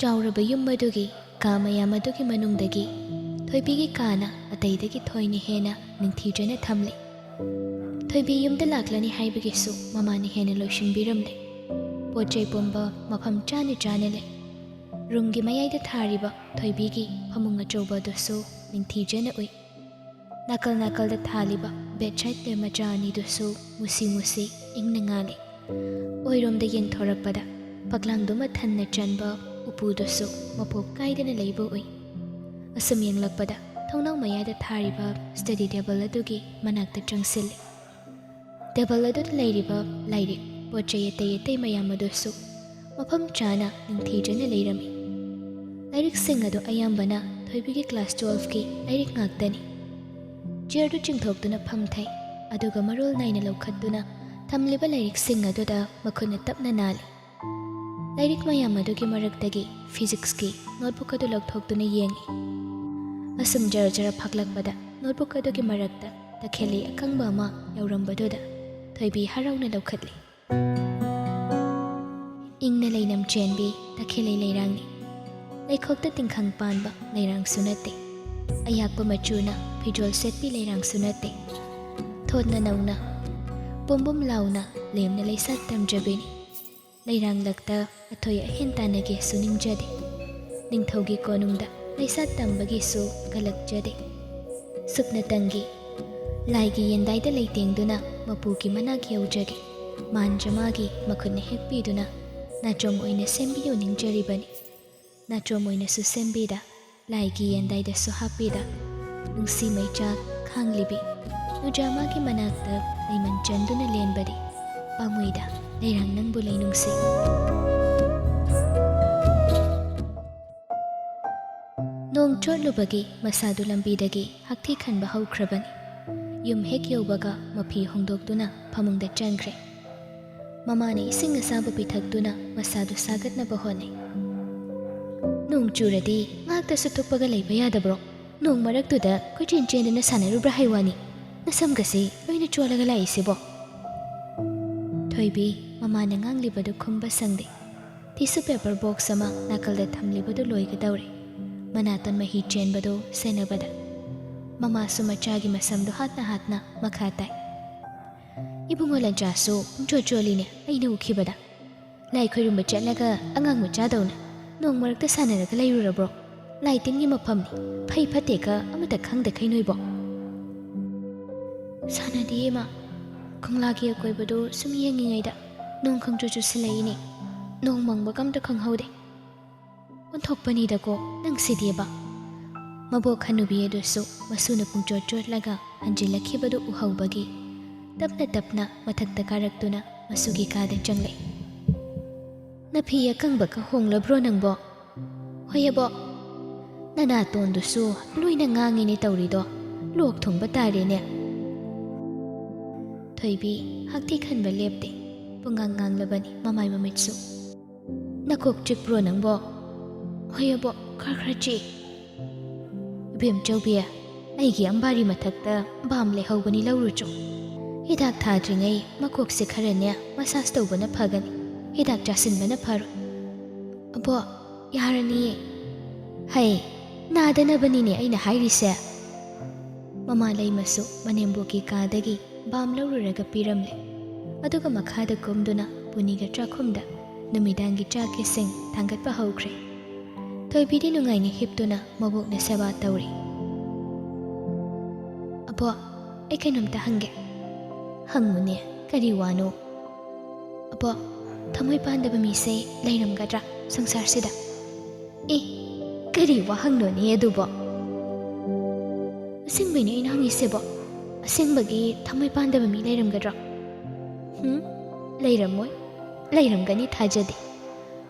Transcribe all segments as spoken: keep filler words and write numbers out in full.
ꯆꯥꯎꯔꯕ ꯌꯨꯝ ꯑꯗꯨꯒꯤ ꯀꯥ ꯃꯌꯥꯝ ꯑꯗꯨꯒꯤ ꯃꯅꯨꯡꯗꯒꯤ ꯊꯣꯏꯕꯤꯒꯤ ꯀꯥꯅ ꯑꯇꯩꯗꯒꯤ ꯊꯣꯏꯅ ꯍꯦꯟꯅ ꯅꯤꯡꯊꯤꯖꯅ ꯊꯝꯂꯤ꯫ ꯊꯣꯏꯕꯤ ꯌꯨꯝꯗ ꯂꯥꯛꯂꯅꯤ ꯍꯥꯏꯕꯒꯤꯁꯨ ꯃꯃꯥꯅ ꯍꯦꯟꯅ ꯂꯣꯏꯁꯤꯟꯕꯤꯔꯝꯂꯦ꯫ ꯄꯣꯠ ꯆꯩ ꯄꯨꯝꯕ ꯃꯐꯝ ꯆꯥꯅ ꯆꯥꯅ ꯂꯩ꯫ ꯔꯨꯝꯒꯤ ꯃꯌꯥꯏꯗ ꯊꯥꯔꯤꯕ ꯊꯣꯏꯕꯤꯒꯤ ꯐꯃꯨꯡ ꯑꯆꯧꯕ ꯑꯗꯨꯁꯨ ꯅꯤꯡꯊꯤꯖꯅ ꯎꯏ꯫ ꯅꯥꯀꯜ ꯅꯥꯀꯜꯗ ꯊꯥꯜꯂꯤꯕ ꯕꯦꯗꯁꯥꯏꯠ ꯂꯦꯝ ꯃꯆꯥ ꯑꯅꯤꯗꯨꯁꯨ ꯃꯨꯁꯤ ꯃꯨꯁꯤ ꯏꯪꯅ ꯉꯥꯜꯂꯤ꯫ ꯑꯣꯏꯔꯣꯝꯗ ꯌꯦꯡꯊꯣꯔꯛꯄꯗ ꯐꯛꯂꯥꯡꯗꯨꯃ ꯊꯟꯅ ꯆꯟꯕ ꯎꯄꯨꯗꯨꯁꯨ ꯃꯄꯣꯞ ꯀꯥꯏꯗꯅ ꯂꯩꯕ ꯎꯏ꯫ ꯑꯁꯨꯝ ꯌꯦꯡꯂꯛꯄꯗ ꯊꯣꯡꯅꯥꯎ ꯃꯌꯥꯗ ꯊꯥꯔꯤꯕ ꯁ꯭ꯇꯗꯤ ꯇꯦꯕꯜ ꯑꯗꯨꯒꯤ ꯃꯅꯥꯛꯇ ꯆꯪꯁꯤꯜꯂꯤ꯫ ꯇꯦꯕꯜ ꯑꯗꯨꯗ ꯂꯩꯔꯤꯕ ꯂꯥꯏꯔꯤꯛ, ꯄꯣꯠ ꯆꯩ ꯑꯇꯩ ꯑꯇꯩ ꯃꯌꯥꯝ ꯑꯗꯨꯁꯨ ꯃꯐꯝ ꯆꯥꯅ ꯅꯤꯡꯊꯤꯖꯅ ꯂꯩꯔꯝꯃꯤ꯫ ꯂꯥꯏꯔꯤꯛꯁꯤꯡ ꯑꯗꯨ ꯑꯌꯥꯝꯕꯅ ꯊꯣꯏꯕꯤꯒꯤ ꯀ꯭ꯂꯥꯁ ꯇꯨꯋꯦꯜꯐꯀꯤ ꯂꯥꯏꯔꯤꯛ ꯉꯥꯛꯇꯅꯤ꯫ ꯆꯤꯌꯔꯗꯨ ꯆꯤꯡꯊꯣꯛꯇꯨꯅ ꯐꯝꯊꯩ, ꯑꯗꯨꯒ ꯃꯔꯣꯜ ꯅꯥꯏꯅ ꯂꯧꯈꯠꯇꯨꯅ ꯊꯝꯂꯤꯕ ꯂꯥꯏꯔꯤꯛꯁꯤꯡ ꯑꯗꯨꯗ ꯃꯈꯨꯠꯅ ꯇꯞꯅ ꯅꯥꯜꯂꯤ꯫ ꯂꯥꯏꯔꯤꯛ ꯃꯌꯥꯝ ꯑꯗꯨꯒꯤ ꯃꯔꯛꯇꯒꯤ ꯐꯤꯖꯤꯛꯁꯀꯤ ꯅꯣꯠꯕꯨꯛ ꯑꯗꯨ ꯂꯧꯊꯣꯛꯇꯨꯅ ꯌꯦꯡꯉꯤ꯫ ꯑꯁꯨꯝ ꯖꯔ ꯖꯔ ꯐꯥꯛꯂꯛꯄꯗ ꯅꯣꯠꯕꯨꯛ ꯑꯗꯨꯒꯤ ꯃꯔꯛꯇ ꯇꯈꯦꯜꯂꯩ ꯑꯀꯪꯕ ꯑꯃ ꯌꯥꯎꯔꯝꯕꯗꯨꯗ ꯊꯣꯏꯕꯤ ꯍꯔꯥꯎꯅ ꯂꯧꯈꯠꯂꯤ꯫ ꯏꯪꯅ ꯂꯩꯅꯝ ꯆꯦꯟꯕꯤ ꯇꯈꯦꯜꯂꯩ ꯂꯩꯔꯥꯡꯅꯤ꯫ ꯂꯩꯈꯣꯛꯇ ꯇꯤꯡꯈꯪ ꯄꯥꯟꯕ ꯂꯩꯔꯥꯡꯁꯨ ꯅꯠꯇꯦ꯫ ꯑꯌꯥꯛꯄ ꯃꯆꯨꯅ ꯐꯤꯖꯣꯜ ꯁꯦꯠꯄꯤ ꯂꯩꯔꯥꯡꯁꯨ ꯅꯠꯇꯦ꯫ ꯊꯣꯠꯅ ꯅꯧꯅ, ꯄꯨꯝꯕꯨꯝ ꯂꯥꯎꯅ ꯂꯦꯝꯅ ꯂꯩꯁꯥꯠ ꯇꯝꯖꯕꯤꯅꯤ꯫ ꯂꯩꯔꯥꯡꯂꯛꯇ ꯑꯊꯣꯏ ꯑꯍꯦꯟ ꯇꯥꯟꯅꯒꯦꯁꯨ ꯅꯤꯡꯖꯗꯦ꯫ ꯅꯤꯡꯊꯧꯒꯤ ꯀꯣꯅꯨꯡꯗ ꯂꯩꯁꯥꯠ ꯇꯝꯕꯒꯤꯁꯨ ꯀꯜꯂꯛꯆꯗꯦ꯫ ꯁꯨꯞꯅꯇꯪꯒꯤ ꯂꯥꯏꯒꯤ ꯌꯦꯟꯗꯥꯏꯗ ꯂꯩꯇꯦꯡꯗꯨꯅ ꯃꯄꯨꯒꯤ ꯃꯅꯥꯛ ꯌꯧꯖꯒꯦ꯫ ꯃꯥꯟꯖ ꯃꯥꯒꯤ ꯃꯈꯨꯠꯅ ꯍꯦꯛꯄꯤꯗꯨꯅ ꯅꯥꯆꯣꯝ ꯑꯣꯏꯅ ꯁꯦꯝꯕꯤꯌꯨ ꯅꯤꯡꯖꯔꯤꯕꯅꯤ꯫ ꯅꯥꯆꯣꯝ ꯑꯣꯏꯅꯁꯨ ꯁꯦꯝꯕꯤꯗ, ꯂꯥꯏꯒꯤ ꯌꯦꯟꯗꯥꯏꯗꯁꯨ ꯍꯥꯞꯄꯤꯗ, ꯅꯨꯡꯁꯤ ꯃꯩꯆꯥꯛ ꯈꯥꯡꯂꯤꯕꯤ ꯅꯨꯖꯥꯃꯥꯒꯤ ꯃꯅꯥꯛꯇ ꯂꯩꯃꯟ ꯆꯟꯗꯨꯅ ꯂꯦꯟꯕꯗꯤ ꯄꯥꯝꯃꯨꯏꯗ, ꯂꯩꯔꯥꯡ ꯅꯪꯕꯨ ꯂꯩꯅꯨꯡꯁꯤ꯫ ꯅꯣꯡ ꯆꯣꯠꯂꯨꯕꯒꯤ ꯃꯁꯥꯗꯨ ꯂꯝꯕꯤꯗꯒꯤ ꯍꯛꯊꯤ ꯈꯟꯕ ꯍꯧꯈ꯭ꯔꯕꯅꯤ꯫ ꯌꯨꯝ ꯍꯦꯛ ꯌꯧꯕꯒ ꯃꯐꯤ ꯍꯣꯡꯗꯣꯛꯇꯨꯅ ꯐꯃꯨꯡꯗ ꯆꯪꯈ꯭ꯔꯦ꯫ ꯃꯃꯥꯅ ꯏꯁꯤꯡ ꯑꯁꯥꯕ ꯄꯤꯊꯛꯇꯨꯅ ꯃꯁꯥꯗꯨ ꯁꯥꯒꯠꯅꯕ ꯍꯣꯠꯅꯩ꯫ "ꯅꯣꯡ ꯆꯨꯔꯗꯤ ꯉꯥꯏꯍꯥꯛꯇꯁꯨ ꯊꯨꯞꯄꯒ ꯂꯩꯕ ꯌꯥꯗꯕ꯭ꯔꯣ? ꯅꯣꯡ ꯃꯔꯛꯇꯨꯗ ꯀꯣꯏꯆꯦꯟ ꯆꯦꯟꯗꯨꯅ ꯁꯥꯟꯅꯔꯨꯕ꯭ꯔꯥ ꯍꯥꯏ ꯋꯥꯅꯤ? ꯅꯁꯝꯒꯁꯤ ꯂꯣꯏꯅ ꯆꯣꯠꯂꯒ ꯂꯥꯛꯏꯁꯤꯕꯣ?" ꯊꯣꯏꯕꯤ ꯃꯃꯥꯅ ꯉꯥꯡꯂꯤꯕꯗꯨ ꯈꯨꯝꯕ ꯁꯪꯗꯦ꯫ Tissue paper box ꯑꯃ ꯅꯥꯀꯜꯗ ꯊꯝꯂꯤꯕꯗꯨ ꯂꯣꯏꯒꯗꯧꯔꯦ꯫ ꯃꯅꯥꯇꯣꯟ ꯃꯍꯤ ꯆꯦꯟꯕꯗꯨ ꯁꯦꯟꯅꯕꯗ ꯃꯃꯥꯁꯨ ꯃꯆꯥꯒꯤ ꯃꯁꯝꯗꯨ ꯍꯥꯠꯅ ꯍꯥꯠꯅ ꯃꯈꯥ ꯇꯥꯏ꯫ "ꯏꯕꯨꯡꯉꯣ ꯂꯟꯆꯥꯁꯨ ꯄꯨꯡꯆꯣꯠ ꯆꯣꯠꯂꯤꯅꯦ ꯑꯩꯅ ꯎꯈꯤꯕꯗ꯫ ꯂꯥꯏ ꯈꯣꯏꯔꯨꯝꯕ ꯆꯠꯂꯒ ꯑꯉꯥꯡ ꯃꯆꯥꯗꯧꯅ ꯅꯣꯡ ꯃꯔꯛꯇ ꯁꯥꯟꯅꯔꯒ ꯂꯩꯔꯨꯔꯕ꯭ꯔꯣ? ꯂꯥꯏ ꯇꯤꯟꯒꯤ ꯃꯐꯝꯅꯤ, ꯐꯩ ꯐꯠꯇꯦꯒ ꯑꯃꯇ ꯈꯪꯗꯈꯩ ꯅꯣꯏꯕꯣ?" "ꯁꯥꯟꯅꯗꯤꯌꯦ ꯏꯃꯥ, ꯀꯪꯂꯥꯒꯤ ꯑꯀꯣꯏꯕꯗꯨ ꯁꯨꯝ ꯌꯦꯡꯉꯤꯉꯩꯗ ꯅꯣꯡ ꯈꯪꯆꯨ ꯆꯨꯁꯤꯜꯂꯛꯏꯅꯦ꯫ ꯅꯣꯡ ꯃꯪꯕꯒ ꯑꯝꯇ ꯈꯪꯍꯧꯗꯦ꯫ ꯑꯣꯟꯊꯣꯛꯄꯅꯤꯗꯀꯣ ꯅꯪꯁꯤꯗꯤꯕ꯫" ꯃꯕꯣꯛ ꯍꯅꯨꯕꯤ ꯑꯗꯨꯁꯨ ꯃꯁꯨꯅ ꯄꯨꯡꯆꯣꯠ ꯆꯣꯠꯂꯒ ꯍꯟꯖꯤꯜꯂꯛꯈꯤꯕꯗꯨ ꯎꯍꯧꯕꯒꯤ ꯇꯞꯅ ꯇꯞꯅ ꯃꯊꯛꯇ ꯀꯥꯔꯛꯇꯨꯅ ꯃꯁꯨꯒꯤ ꯀꯥꯗ ꯆꯪꯂꯛꯏ꯫ "ꯅꯐꯤ ꯑꯀꯪꯕꯒ ꯍꯣꯡꯂꯕ꯭ꯔꯣ ꯅꯪꯕꯣ?" "ꯍꯣꯏ ꯑꯕꯣꯛ꯫" "ꯅꯅꯥꯇꯣꯟꯗꯨꯁꯨ ꯂꯣꯏꯅ ꯉꯥꯡꯉꯤꯅꯦ ꯇꯧꯔꯤꯗꯣ, ꯂꯣꯛ ꯊꯨꯡꯕ ꯇꯥꯔꯦꯅꯦ꯫" ꯊꯣꯏꯕꯤ ꯍꯛꯊꯤ ꯈꯟꯕ ꯂꯦꯞꯇꯦ, ꯄꯨꯡꯉꯥꯡ ꯉꯥꯡꯂꯕꯅꯤ ꯃꯃꯥꯏ ꯃꯃꯤꯠꯁꯨ꯫ "ꯅꯀꯣꯛ ꯆꯤꯛꯄ꯭ꯔꯣ ꯅꯪꯕꯣ?" "ꯍꯣꯏ ꯑꯕꯣꯛ, ꯈꯔ ꯈꯔ ꯆꯤꯛꯏ꯫" "ꯏꯕꯦꯝꯆꯧꯕꯤ, ꯑꯩꯒꯤ ꯑꯝꯕꯥꯔꯤ ꯃꯊꯛꯇ ꯕꯥꯝ ꯂꯩꯍꯧꯕꯅꯤ, ꯂꯧꯔꯨꯆꯣ꯫ ꯍꯤꯗꯥꯛ ꯊꯥꯗ꯭ꯔꯤꯉꯩ ꯃꯀꯣꯛꯁꯦ ꯈꯔꯅꯦ ꯃꯁꯥꯖ ꯇꯧꯕꯅ ꯐꯒꯅꯤ, ꯍꯤꯗꯥꯛ ꯆꯥꯁꯤꯟꯕꯅ ꯐꯔꯣꯏ꯫" "ꯑꯕꯣꯛ, ꯌꯥꯔꯅꯤꯌꯦ꯫" "ꯍꯩ, ꯅꯥꯗꯅꯕꯅꯤꯅꯦ ꯑꯩꯅ ꯍꯥꯏꯔꯤꯁꯦ꯫" ꯃꯃꯥ ꯂꯩꯃꯁꯨ ꯃꯅꯦꯝꯕꯣꯛꯀꯤ ꯀꯥꯗꯒꯤ ꯕꯥꯝ ꯂꯧꯔꯨꯔꯒ ꯄꯤꯔꯝꯂꯦ꯫ ꯑꯗꯨꯒ ꯃꯈꯥꯗ ꯀꯨꯝꯗꯨꯅ ꯄꯨꯅꯤꯒ ꯆꯥꯛꯈꯨꯝꯗ ꯅꯨꯃꯤꯗꯥꯡꯒꯤ ꯆꯥꯛ ꯏꯁꯤꯡ ꯊꯥꯡꯒꯠꯄ ꯍꯧꯈ꯭ꯔꯦ꯫ ꯊꯣꯏꯕꯤꯗꯤ ꯅꯨꯡꯉꯥꯏꯅ ꯍꯤꯞꯇꯨꯅ ꯃꯕꯣꯛꯅ ꯁꯦꯕꯥ ꯇꯧꯔꯤ꯫ "ꯑꯕꯣꯛ, ꯑꯩ ꯀꯩꯅꯣꯝꯇ ꯍꯪꯒꯦ꯫" "ꯍꯪꯉꯨꯅꯦ, ꯀꯔꯤ ꯋꯥꯅꯣ?" "ꯑꯕꯣꯛ, ꯊꯃꯣꯏ ꯄꯥꯟꯗꯕ ꯃꯤꯁꯦ ꯂꯩꯔꯝꯒꯗ꯭ꯔꯥ ꯁꯪꯁꯥꯔꯁꯤꯗ?" "ꯑꯦ, ꯀꯔꯤ ꯋꯥꯍꯪꯅꯣꯅꯦ ꯑꯗꯨꯕꯣ?" "ꯑꯁꯦꯡꯕꯩꯅꯦ ꯑꯩꯅ ꯍꯪꯉꯤꯁꯦꯕꯣ꯫ ꯑꯁꯦꯡꯕꯒꯤ ꯊꯃꯣꯏ ꯄꯥꯟꯗꯕ ꯃꯤ ꯂꯩꯔꯝꯒꯗ꯭ꯔꯣ?" "ꯍꯨꯝ, ꯂꯩꯔꯝꯃꯣꯏ꯫ ꯂꯩꯔꯝꯒꯅꯤ ꯊꯥꯖꯗꯦ꯫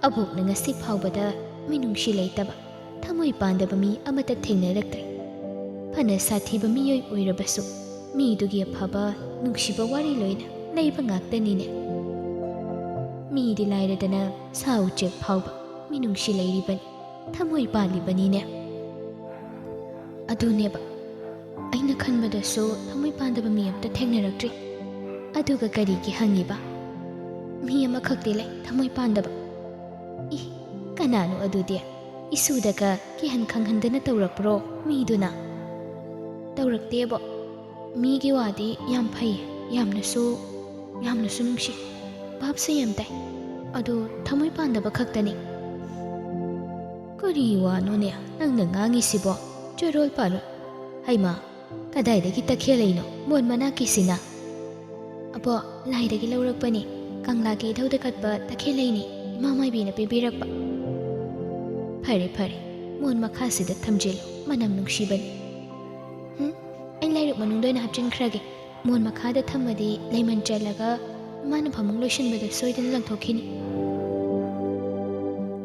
ꯑꯕꯣꯛꯅ ꯉꯁꯤ ꯐꯥꯎꯕꯗ ꯃꯤꯅꯨꯡꯁꯤ ꯂꯩꯇꯕ, ꯊꯃꯣꯏ ꯄꯥꯟꯗꯕ ꯃꯤ ꯑꯃꯠꯇ ꯊꯦꯡꯅꯔꯛꯇ꯭ꯔꯤ꯫ ꯐꯅ ꯁꯥꯊꯤꯕ ꯃꯤꯑꯣꯏ ꯑꯣꯏꯔꯕꯁꯨ, ꯃꯤꯗꯨꯒꯤ ꯑꯐꯕ, ꯅꯨꯡꯁꯤꯕ ꯋꯥꯔꯤ ꯂꯣꯏꯅ ꯂꯩꯕ ꯉꯥꯛꯇꯅꯤꯅꯦ꯫ ꯃꯤꯗꯤ ꯂꯥꯏꯔꯗꯅ ꯁꯥ ꯎꯆꯦꯛ ꯐꯥꯎꯕ ꯃꯤꯅꯨꯡꯁꯤ ꯂꯩꯔꯤꯕꯅꯤ, ꯊꯃꯣꯏ ꯄꯥꯜꯂꯤꯕꯅꯤꯅꯦ꯫" "ꯑꯗꯨꯅꯦꯕ, ꯑꯩꯅ ꯈꯟꯕꯗꯁꯨ ꯊꯃꯣꯏ ꯄꯥꯟꯗꯕ ꯃꯤ ꯑꯝꯇ ꯊꯦꯡꯅꯔꯛꯇ꯭ꯔꯤ꯫ ꯑꯗꯨꯒ ꯀꯔꯤꯒꯤ ꯍꯪꯉꯤꯕ? ꯃꯤ ꯑꯃꯈꯛꯇꯤ ꯂꯩ ꯊꯃꯣꯏ ꯄꯥꯟꯗꯕ꯫" "ꯏ, ꯀꯅꯥꯅꯣ ꯑꯗꯨꯗꯤ? ꯏꯁꯨꯗꯒ ꯀꯤꯍꯟ ꯈꯪꯍꯟꯗꯅ ꯇꯧꯔꯛꯄ꯭ꯔꯣ ꯃꯤꯗꯨꯅ?" "ꯇꯧꯔꯛꯇꯦꯕꯣ꯫ ꯃꯤꯒꯤ ꯋꯥꯗꯤ ꯌꯥꯝ ꯐꯩ, ꯌꯥꯝꯅꯁꯨ, ꯌꯥꯝꯅꯁꯨ ꯅꯨꯡꯁꯤ꯫ ꯚꯥꯞꯁꯨ ꯌꯥꯝ ꯇꯥꯏ꯫ ꯑꯗꯣ ꯊꯃꯣꯏ ꯄꯥꯟꯗꯕ ꯈꯛꯇꯅꯤ꯫" "ꯀꯔꯤ ꯋꯥꯅꯣꯅꯦ ꯅꯪꯅ ꯉꯥꯡꯉꯤꯁꯤꯕꯣ? ꯆꯔꯣꯜ ꯄꯥꯔꯣꯜ꯫ ꯍꯩꯃꯥ, ꯀꯗꯥꯏꯗꯒꯤ ꯇꯈꯦꯜꯂꯩꯅꯣ ꯃꯣꯟ ꯃꯅꯥꯛꯀꯤꯁꯤꯅ?" "ꯑꯕꯣ, ꯂꯥꯏꯗꯒꯤ ꯂꯧꯔꯛꯄꯅꯤ꯫ ꯀꯪꯂꯥꯒꯤ ꯏꯙꯧꯗ ꯀꯠꯄ ꯇꯈꯦꯜꯂꯩꯅꯤ, ꯏꯃꯥ ꯃꯥꯏꯕꯤꯅ ꯄꯤꯕꯤꯔꯛꯄ꯫" "ꯐꯔꯦ, ꯐꯔꯦ, ꯃꯣꯟ ꯃꯈꯥꯁꯤꯗ ꯊꯝꯖꯤꯜꯂꯨ, ꯃꯅꯝ ꯅꯨꯡꯁꯤꯕꯅꯤ꯫" "ꯍꯨꯝ, ꯑꯩ ꯂꯥꯏꯔꯤꯛ ꯃꯅꯨꯡꯗ ꯑꯣꯏꯅ ꯍꯥꯞꯆꯤꯟꯈ꯭ꯔꯒꯦ꯫ ꯃꯣꯟ ꯃꯈꯥꯗ ꯊꯝꯃꯗꯤ ꯂꯩꯃꯟ ꯆꯜꯂꯒ ꯏꯃꯥꯅ ꯐꯃꯨꯡ ꯂꯣꯏꯁꯤꯟꯕꯗ ꯁꯣꯏꯗꯅ ꯂꯪꯊꯣꯛꯈꯤꯅꯤ꯫"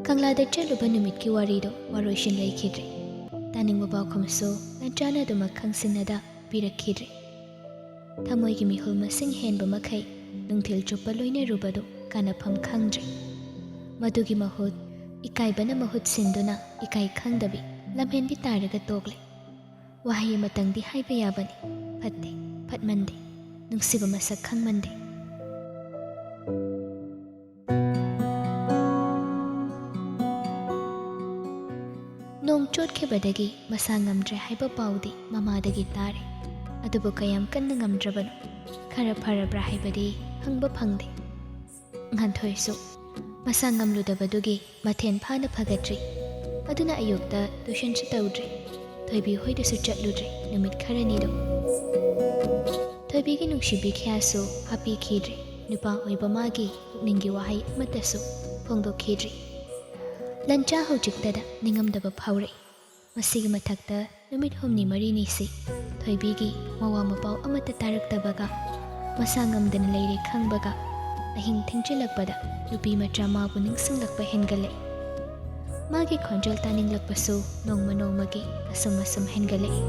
ꯀꯪꯂꯥꯗ ꯆꯠꯂꯨꯕ ꯅꯨꯃꯤꯠꯀꯤ ꯋꯥꯔꯤꯗꯣ ꯋꯥꯔꯣꯏꯁꯤꯟ ꯂꯩꯈꯤꯗ꯭ꯔꯦ꯫ ꯇꯥꯅꯤꯡꯕ ꯄꯥꯎꯈꯨꯝꯁꯨ ꯂꯟꯆꯥꯅ ꯑꯗꯨꯃꯛ ꯈꯪꯁꯤꯟꯅꯗ ꯄꯤꯔꯛꯈꯤꯗ꯭ꯔꯦ꯫ ꯊꯃꯣꯏꯒꯤ ꯃꯤꯍꯨꯜ ꯃꯁꯤꯡ ꯍꯦꯟꯕ ꯃꯈꯩ ꯅꯨꯡꯊꯤꯜ ꯆꯨꯞꯄ ꯂꯣꯏꯅꯔꯨꯕꯗꯨ ꯀꯥꯟꯅꯐꯝ ꯈꯪꯗ꯭ꯔꯦ꯫ ꯃꯗꯨꯒꯤ ꯃꯍꯨꯠ ꯏꯀꯥꯏꯕꯅ ꯃꯍꯨꯠ ꯁꯤꯟꯗꯨꯅ ꯏꯀꯥꯏ ꯈꯪꯗꯕꯤ ꯂꯝꯍꯦꯟꯕꯤ ꯇꯥꯔꯒ ꯇꯣꯛꯂꯦ꯫ ꯋꯥꯍꯩ ꯑꯃꯇꯪꯗꯤ ꯍꯥꯏꯕ ꯌꯥꯕꯅꯤ, ꯐꯠꯇꯦ, ꯐꯠꯃꯟꯗꯦ, ꯅꯨꯡꯁꯤꯕ ꯃꯁꯛ ꯈꯪꯃꯟꯗꯦ꯫ ꯅꯣꯡ ꯆꯣꯠꯈꯤꯕꯗꯒꯤ ꯃꯁꯥ ꯉꯝꯗ꯭ꯔꯦ ꯍꯥꯏꯕ ꯄꯥꯎꯗꯤ ꯃꯃꯥꯗꯒꯤ ꯇꯥꯔꯦ꯫ ꯑꯗꯨꯕꯨ ꯀꯌꯥꯝ ꯀꯟꯅ ꯉꯝꯗ꯭ꯔꯕꯅꯣ, ꯈꯔ ꯐꯔꯕ꯭ꯔꯥ ꯍꯥꯏꯕꯗꯤ ꯍꯪꯕ ꯐꯪꯗꯦ꯫ ꯉꯥꯟꯊꯣꯏꯁꯨ ꯃꯁꯥ ꯉꯝꯂꯨꯗꯕꯗꯨꯒꯤ ꯃꯊꯦꯜ ꯐꯥꯅ ꯐꯒꯠꯇ꯭ꯔꯤ꯫ ꯑꯗꯨꯅ ꯑꯌꯨꯛꯇ ꯇꯨꯏꯁꯟꯁꯨ ꯇꯧꯗ꯭ꯔꯦ꯫ ꯊꯣꯏꯕꯤ ꯍꯣꯏꯗꯁꯨ ꯆꯠꯂꯨꯗ꯭ꯔꯦ ꯅꯨꯃꯤꯠ ꯈꯔꯅꯤꯗꯣ꯫ ꯊꯣꯏꯕꯤꯒꯤ ꯅꯨꯡꯁꯤꯕꯤ ꯈꯌꯥꯁꯨ ꯍꯥꯞꯄꯤꯈꯤꯗ꯭ꯔꯦ꯫ ꯅꯨꯄꯥ ꯑꯣꯏꯕ ꯃꯥꯒꯤ ꯄꯨꯛꯅꯤꯡꯒꯤ ꯋꯥꯍꯩ ꯑꯃꯠꯇꯁꯨ ꯐꯣꯡꯗꯣꯛꯈꯤꯗ꯭ꯔꯦ꯫ ꯂꯟꯆꯥ ꯍꯧꯖꯤꯛꯇꯗ ꯅꯤꯡꯉꯝꯗꯕ ꯐꯥꯎꯔꯛꯏ꯫ ꯃꯁꯤꯒꯤ ꯃꯊꯛꯇ ꯅꯨꯃꯤꯠ ꯍꯨꯝꯅꯤ ꯃꯔꯤꯅꯤꯁꯤ ꯊꯣꯏꯕꯤꯒꯤ ꯃꯋꯥ ꯃꯄꯥꯎ ꯑꯃꯠꯇ ꯇꯥꯔꯛꯇꯕꯒ, ꯃꯁꯥ ꯉꯝꯗꯅ ꯂꯩꯔꯦ ꯈꯪꯕꯒ, ꯑꯍꯤꯡ ꯊꯦꯡꯖꯤꯜꯂꯛꯄꯗ ꯅꯨꯄꯤ ꯃꯆꯥ ꯃꯥꯕꯨ ꯅꯤꯡꯁꯤꯡꯂꯛꯄ ꯍꯦꯟꯒꯠꯂꯛꯏ꯫ ꯃꯥꯒꯤ ꯈꯣꯟꯖꯦꯜ ꯇꯥꯅꯤꯡꯂꯛꯄꯁꯨ ꯅꯣꯡꯃ ꯅꯣꯡꯃꯒꯤ ꯑꯁꯨꯝ ꯑꯁꯨꯝ ꯍꯦꯟꯒꯠꯂꯛꯏ꯫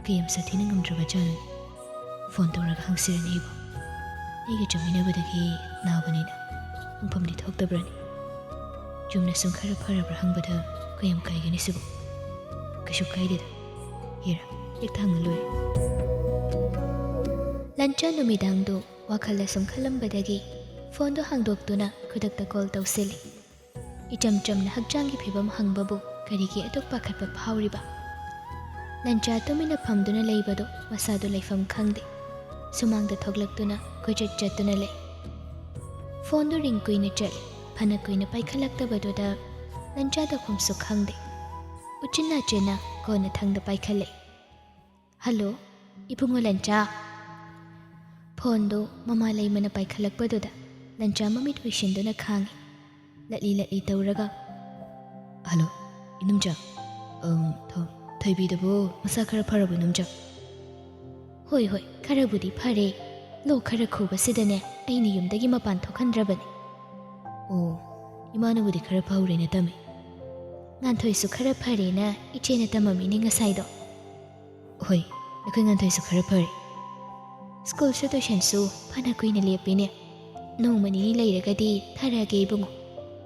ꯀꯌꯥꯝ ꯁꯥꯊꯤꯅ ꯉꯝꯗ꯭ꯔꯕ ꯖꯥꯠꯅꯣ? ꯐꯣꯟ ꯇꯧꯔꯒ ꯍꯪꯁꯤꯔꯅꯦ ꯑꯩꯕꯨ꯫ ꯑꯩꯒ ꯆꯠꯃꯤꯟꯅꯕꯗꯒꯤ ꯅꯥꯕꯅꯤꯅ ꯍꯪꯐꯝꯗꯤ ꯊꯣꯛꯇꯕ꯭ꯔꯅꯦ? ꯆꯨꯝꯅ ꯁꯨꯝ ꯈꯔ ꯐꯔꯕ꯭ꯔꯥ ꯍꯪꯕꯗ ꯀꯌꯥꯝ ꯀꯥꯏꯒꯅꯤ ꯁꯤꯕꯨ? ꯀꯩꯁꯨ ꯀꯥꯏꯗꯦꯗ꯫ ꯍꯦꯔꯥ, ꯍꯦꯛꯇ ꯍꯪꯉ ꯂꯣꯏꯔꯦ꯫ ꯂꯟꯆꯥ ꯅꯨꯃꯤꯗꯥꯡꯗꯨ ꯋꯥꯈꯜ ꯑꯁꯨꯝ ꯈꯜꯂꯝꯕꯗꯒꯤ ꯐꯣꯟꯗꯨ ꯍꯥꯡꯗꯣꯛꯇꯨꯅ ꯈꯨꯗꯛꯇ ꯀꯣꯜ ꯇꯧꯁꯤꯜꯂꯤ꯫ ꯏꯆꯝ ꯆꯝꯅ ꯍꯛꯆꯥꯡꯒꯤ ꯐꯤꯕꯝ ꯍꯪꯕꯕꯨ ꯀꯔꯤꯒꯤ ꯑꯗꯨꯛ ꯄꯥꯈꯠꯄ ꯐꯥꯎꯔꯤꯕ? ꯂꯟꯆꯥ ꯇꯨꯃꯤꯟꯅ ꯐꯝꯗꯨꯅ ꯂꯩꯕꯗꯨ ꯃꯁꯥꯗꯨ ꯂꯩꯐꯝ ꯈꯪꯗꯦ꯫ ꯁꯨꯃꯥꯡꯗ ꯊꯣꯛꯂꯛꯇꯨꯅ ꯀꯣꯏꯆꯠ ꯆꯠꯇꯨꯅ ꯂꯩ꯫ ꯐꯣꯟꯗꯨ ꯔꯤꯡ ꯀꯨꯏꯅ ꯆꯠꯂꯤ꯫ ꯐꯅ ꯀꯨꯏꯅ ꯄꯥꯏꯈꯠꯂꯛꯇꯕꯗꯨꯗ ꯂꯟꯆꯥ ꯇꯧꯐꯝꯁꯨ ꯈꯪꯗꯦ꯫ ꯎꯆꯤꯟ ꯅꯥꯆꯤꯟꯅ ꯀꯣꯟꯅ ꯊꯪꯗ ꯄꯥꯏꯈꯠꯂꯦ꯫ "ꯍꯜꯂꯣ, ꯏꯕꯨꯡꯉꯣ ꯂꯟꯆꯥ?" ꯐꯣꯟꯗꯨ ꯃꯃꯥ ꯂꯩꯃꯅ ꯄꯥꯏꯈꯠꯂꯛꯄꯗꯨꯗ ꯂꯟꯆꯥ ꯃꯃꯤꯠ ꯎꯏꯁꯤꯟꯗꯨꯅ ꯈꯥꯡꯉꯤ꯫ ꯂꯠꯂꯤ ꯂꯠꯂꯤ ꯇꯧꯔꯒ, "ꯍꯜꯂꯣ, ꯏꯅꯨꯝꯆꯥ꯫ ꯑꯝ, ꯊꯣ-, ꯊꯣꯏꯕꯤꯗꯨꯕꯨ ꯃꯁꯥ ꯈꯔ ꯐꯔꯕꯣ, ꯏꯅꯨꯝꯆꯥ?" "ꯍꯣꯏ, ꯍꯣꯏ, ꯈꯔꯕꯨꯗꯤ ꯐꯔꯦ꯫ ꯂꯣꯛ ꯈꯔ ꯈꯨꯕꯁꯤꯗꯅꯦ ꯑꯩꯅ ꯌꯨꯝꯗꯒꯤ ꯃꯄꯥꯟ ꯊꯣꯛꯍꯟꯗ꯭ꯔꯕꯅꯤ꯫" "ꯑꯣ, ꯏꯃꯥꯅꯕꯨꯗꯤ ꯈꯔ ꯐꯍꯧꯔꯦꯅ ꯇꯝꯃꯤ꯫" "ꯉꯥꯟꯊꯣꯏꯁꯨ ꯈꯔ ꯐꯔꯦꯅ ꯏꯆꯦꯅ ꯇꯝꯃꯝꯃꯤꯅꯦ ꯉꯁꯥꯏꯗꯣ꯫" "ꯍꯣꯏ, ꯑꯩꯈꯣꯏ ꯉꯥꯟꯊꯣꯏꯁꯨ ꯈꯔ ꯐꯔꯦ꯫" "ꯁ꯭ꯀꯨꯜꯁꯨ ꯇꯨꯏꯁꯟꯁꯨ ꯐꯅ ꯀꯨꯏꯅ ꯂꯦꯞꯄꯤꯅꯦ꯫ ꯅꯣꯡꯃ ꯅꯤꯅꯤ ꯂꯩꯔꯒꯗꯤ ꯊꯥꯔꯛꯑꯒꯦ ꯏꯕꯨꯡꯉꯣ꯫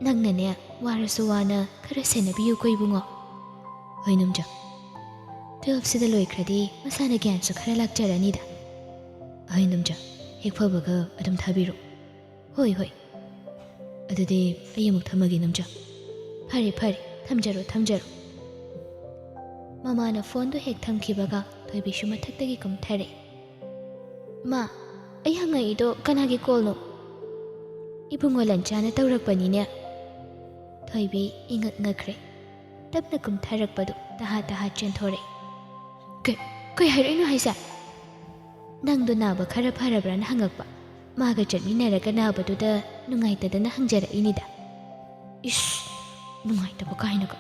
ꯅꯪꯅꯅꯦ, ꯋꯥꯔꯁꯨ ꯋꯥꯅ ꯈꯔ ꯁꯦꯟꯅꯕꯤꯌꯨꯀꯣ ꯏꯕꯨꯡꯉꯣ꯫" "ꯍꯣꯏ ꯏꯅꯨꯝꯆꯥ꯫ ꯇꯨꯌꯦꯜꯐꯁꯤꯗ ꯂꯣꯏꯈ꯭ꯔꯗꯤ ꯃꯁꯥꯅ ꯒ꯭ꯌꯥꯟꯁꯨ ꯈꯔ ꯂꯥꯛꯆꯔꯅꯤꯗ꯫" "ꯍꯣꯏ ꯏꯅꯨꯝꯆꯥ, ꯍꯦꯛ ꯐꯕꯒ ꯑꯗꯨꯝ ꯊꯥꯕꯤꯔꯣ꯫" "ꯍꯣꯏ, ꯍꯣꯏ꯫ ꯑꯗꯨꯗꯤ ꯑꯩ ꯑꯃꯨꯛ ꯊꯝꯃꯒꯦ ꯏꯅꯨꯝꯆꯥ꯫" "ꯐꯔꯦ, ꯐꯔꯦ, ꯊꯝꯖꯔꯣ, ꯊꯝꯖꯔꯣ꯫" ꯃꯃꯥꯅ ꯐꯣꯟꯗꯨ ꯍꯦꯛ ꯊꯝꯈꯤꯕꯒ ꯊꯣꯏꯕꯤꯁꯨ ꯃꯊꯛꯇꯒꯤ ꯀꯨꯝꯊꯔꯦ꯫ "ꯃꯥ, ꯑꯩ ꯍꯪꯉꯛꯏꯗꯣ ꯀꯅꯥꯒꯤ ꯀꯣꯜꯅꯣ?" "ꯏꯕꯨꯡꯉꯣ ꯂꯟꯆꯥꯅ ꯇꯧꯔꯛꯄꯅꯤꯅꯦ꯫" ꯊꯣꯏꯕꯤ ꯏꯉꯛ ꯉꯛꯈ꯭ꯔꯦ꯫ ꯇꯞꯅ ꯀꯨꯝꯊꯔꯛꯄꯗꯨ ꯇꯍꯥ ꯇꯍꯥ ꯆꯦꯟꯊꯣꯔꯛꯏ꯫ "ꯀꯩ, ꯀꯩ ꯍꯥꯏꯔꯛꯏꯅꯣ ꯍꯥꯏꯁꯦ?" "ꯅꯪꯗꯣ ꯅꯥꯕ ꯈꯔ ꯐꯔꯕ꯭ꯔꯥꯅ ꯍꯪꯉꯛꯄ꯫ ꯃꯥꯒ ꯆꯠꯃꯤꯟꯅꯔꯒ ꯅꯥꯕꯗꯨꯗ ꯅꯨꯡꯉꯥꯏꯇꯗꯅ ꯍꯪꯖꯔꯛꯏꯅꯤꯗ꯫" "ꯏꯁ, ꯅꯨꯡꯉꯥꯏꯇꯕ ꯀꯥꯏꯅꯒ꯫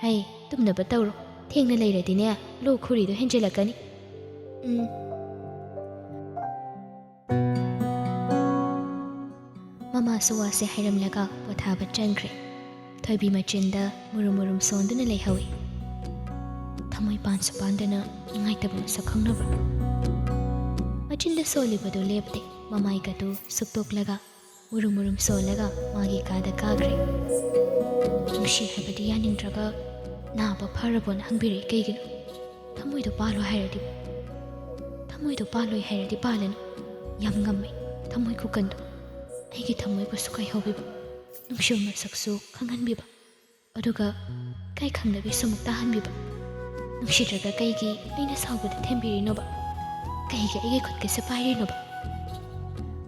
ꯍꯩ, ꯇꯨꯝꯅꯕ ꯇꯧꯔꯣ꯫ ꯊꯦꯡꯅ ꯂꯩꯔꯗꯤꯅꯦ, ꯂꯣꯛ ꯈꯨꯔꯤꯗꯣ ꯍꯦꯟꯖꯤꯜꯂꯛꯀꯅꯤ꯫" ꯎꯝ꯫ ꯃꯃꯥꯁꯨ ꯋꯥꯁꯦ ꯍꯥꯏꯔꯝꯂꯒ ꯄꯣꯊꯥꯕ ꯆꯪꯈ꯭ꯔꯦ꯫ ꯊꯣꯏꯕꯤ ꯃꯆꯤꯟꯗ ꯃꯨꯔꯨꯝ ꯃꯨꯔꯨꯝ ꯁꯣꯟꯗꯨꯅ ꯂꯩꯍꯧꯏ꯫ ꯊꯃꯣꯏ ꯄꯥꯟꯁꯨ ꯄꯥꯟꯗꯅ ꯅꯨꯡꯉꯥꯏꯇꯕ ꯃꯁꯛ ꯈꯪꯅꯕ꯭ꯔꯥ? ꯃꯆꯤꯟꯗ ꯁꯣꯜꯂꯤꯕꯗꯨ ꯂꯦꯞꯇꯦ꯫ ꯃꯃꯥꯏꯒꯗꯨ ꯁꯨꯛꯇꯣꯛꯂꯒ ꯃꯨꯔꯨꯝ ꯃꯨꯔꯨꯝ ꯁꯣꯜꯂꯒ ꯃꯥꯒꯤ ꯀꯥꯗ ꯀꯥꯈ꯭ꯔꯦ꯫ ꯅꯨꯡꯁꯤ ꯍꯥꯏꯕꯗꯤ ꯌꯥꯅꯤꯡꯗ꯭ꯔꯒ ꯅꯥꯕ ꯐꯔꯕꯣꯅ ꯍꯪꯕꯤꯔꯛꯏ ꯀꯩꯒꯤꯅꯣ? ꯊꯃꯣꯏꯗꯣ ꯄꯥꯜꯂꯣ ꯍꯥꯏꯔꯗꯤ, ꯊꯃꯣꯏꯗꯣ ꯄꯥꯜꯂꯣꯏ ꯍꯥꯏꯔꯗꯤ ꯄꯥꯜꯂꯅꯨ꯫ ꯌꯥꯝ ꯉꯝꯃꯦ ꯊꯃꯣꯏ ꯈꯨꯀꯟꯗꯣ꯫ ꯑꯩꯒꯤ ꯊꯃꯣꯏꯕꯨꯁꯨ ꯀꯥꯏꯍꯧꯕꯤꯕ, ꯅꯨꯡꯁꯤꯕ ꯃꯁꯛꯁꯨ ꯈꯪꯍꯟꯕꯤꯕ, ꯑꯗꯨꯒ ꯏꯀꯥꯏ ꯈꯪꯗꯕꯤꯁꯨ ꯑꯃꯨꯛ ꯇꯥꯍꯟꯕꯤꯕ꯫ ꯅꯨꯡꯁꯤꯗ꯭ꯔꯒ ꯀꯩꯒꯤ ꯑꯩꯅ ꯁꯥꯎꯕꯗ ꯊꯦꯝꯕꯤꯔꯤꯅꯣꯕ? ꯀꯩꯒꯤ ꯑꯩꯒꯤ ꯈꯨꯠꯀꯁꯦ ꯄꯥꯏꯔꯤꯅꯣꯕ?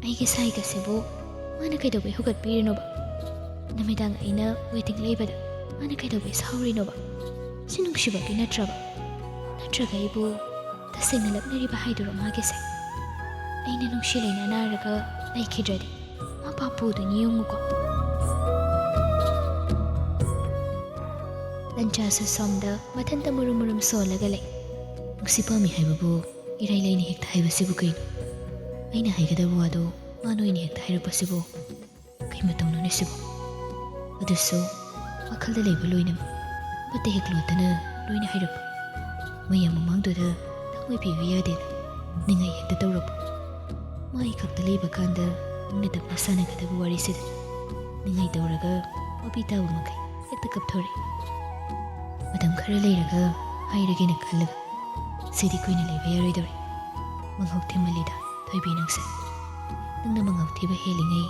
ꯑꯩꯒꯤ ꯁꯥꯏꯒꯁꯤꯕꯨ ꯃꯥꯅ ꯀꯩꯗꯧꯕꯩ ꯍꯧꯒꯠꯄꯤꯔꯤꯅꯣꯕ? ꯅꯨꯃꯤꯗꯥꯡ ꯑꯩꯅ ꯋꯦꯇꯤꯡ ꯂꯩꯕꯗ ꯃꯥꯅ ꯀꯩꯗꯧꯕꯩ ꯁꯥꯎꯔꯤꯅꯣꯕ? ꯁꯤ ꯅꯨꯡꯁꯤꯕꯒꯤ ꯅꯠꯇ꯭ꯔꯕ? ꯅꯠꯇ꯭ꯔꯒ ꯑꯩꯕꯨ ꯇꯁꯦꯡꯅ ꯂꯛꯅꯔꯤꯕ ꯍꯥꯏꯗꯨꯔꯣ ꯃꯥꯒꯤꯁꯦ? ꯑꯩꯅ ꯅꯨꯡꯁꯤ ꯂꯩꯅ ꯅꯥꯔꯒ ꯂꯩꯈꯤꯗ꯭ꯔꯗꯤ ꯃꯥ ꯄꯥꯞ ꯄꯨꯗꯣꯏꯅꯤ, ꯌꯦꯡꯉꯨꯀꯣ꯫ ꯂꯟꯆꯥꯁꯨ ꯁꯣꯝꯗ ꯃꯊꯟꯇ ꯃꯨꯔꯨꯝ ꯃꯨꯔꯨꯝ ꯁꯣꯜꯂꯒ ꯂꯩ꯫ ꯅꯨꯡꯁꯤ ꯄꯥꯝꯃꯤ ꯍꯥꯏꯕꯕꯨ ꯏꯔꯩ ꯂꯩꯅ ꯍꯦꯛꯇ ꯍꯥꯏꯕꯁꯤꯕꯨ ꯀꯩꯅꯣ? ꯑꯩꯅ ꯍꯥꯏꯒꯗꯕ ꯋꯥꯗꯣ ꯃꯥꯅ ꯑꯣꯏꯅ ꯍꯦꯛꯇ ꯍꯥꯏꯔꯛꯄꯁꯤꯕꯨ ꯀꯩ ꯃꯇꯧꯅꯣꯅꯦ ꯁꯤꯕꯨ? ꯑꯗꯨꯁꯨ ꯋꯥꯈꯜꯗ ꯂꯩꯕ ꯂꯣꯏꯅꯃꯛ ꯑꯃꯠꯇ ꯍꯦꯛ ꯂꯣꯠꯇꯅ ꯂꯣꯏꯅ ꯍꯥꯏꯔꯛꯄ꯫ ꯃꯌꯥꯝ ꯃꯃꯥꯡꯗꯨꯗ ꯊꯃꯣꯏ ꯄꯤꯕ ꯌꯥꯗꯦꯅ ꯅꯤꯡꯉꯥꯏ ꯍꯦꯛꯇ ꯇꯧꯔꯛꯄ꯫ ꯃꯥ ꯑꯩ ꯈꯛꯇ ꯂꯩꯕ ꯀꯥꯟꯗ ꯏꯪꯅ ꯇꯞꯅ ꯁꯥꯟꯅꯒꯗꯕ ꯋꯥꯔꯤꯁꯤꯗ ꯅꯤꯡꯉꯥꯏ ꯇꯧꯔꯒ ꯋꯥꯕꯤ ꯇꯥꯕ ꯃꯈꯩ ꯍꯦꯛꯇ ꯀꯞꯊꯣꯔꯛꯏ꯫ ꯃꯇꯝ ꯈꯔ ꯂꯩꯔꯒ ꯍꯥꯏꯔꯒꯦꯅ ꯈꯜꯂꯒ ꯁꯤꯗꯤ ꯀꯨꯏꯅ ꯂꯩꯕ ꯌꯥꯔꯣꯏꯗꯧꯔꯦ꯫ ꯃꯉꯥꯎ ꯊꯤꯃꯜꯂꯤꯗ ꯊꯣꯏꯕꯤ ꯅꯪꯁꯦ꯫ ꯅꯪꯅ ꯃꯉꯥꯎ ꯊꯤꯕ ꯍꯦꯜꯂꯤꯉꯩ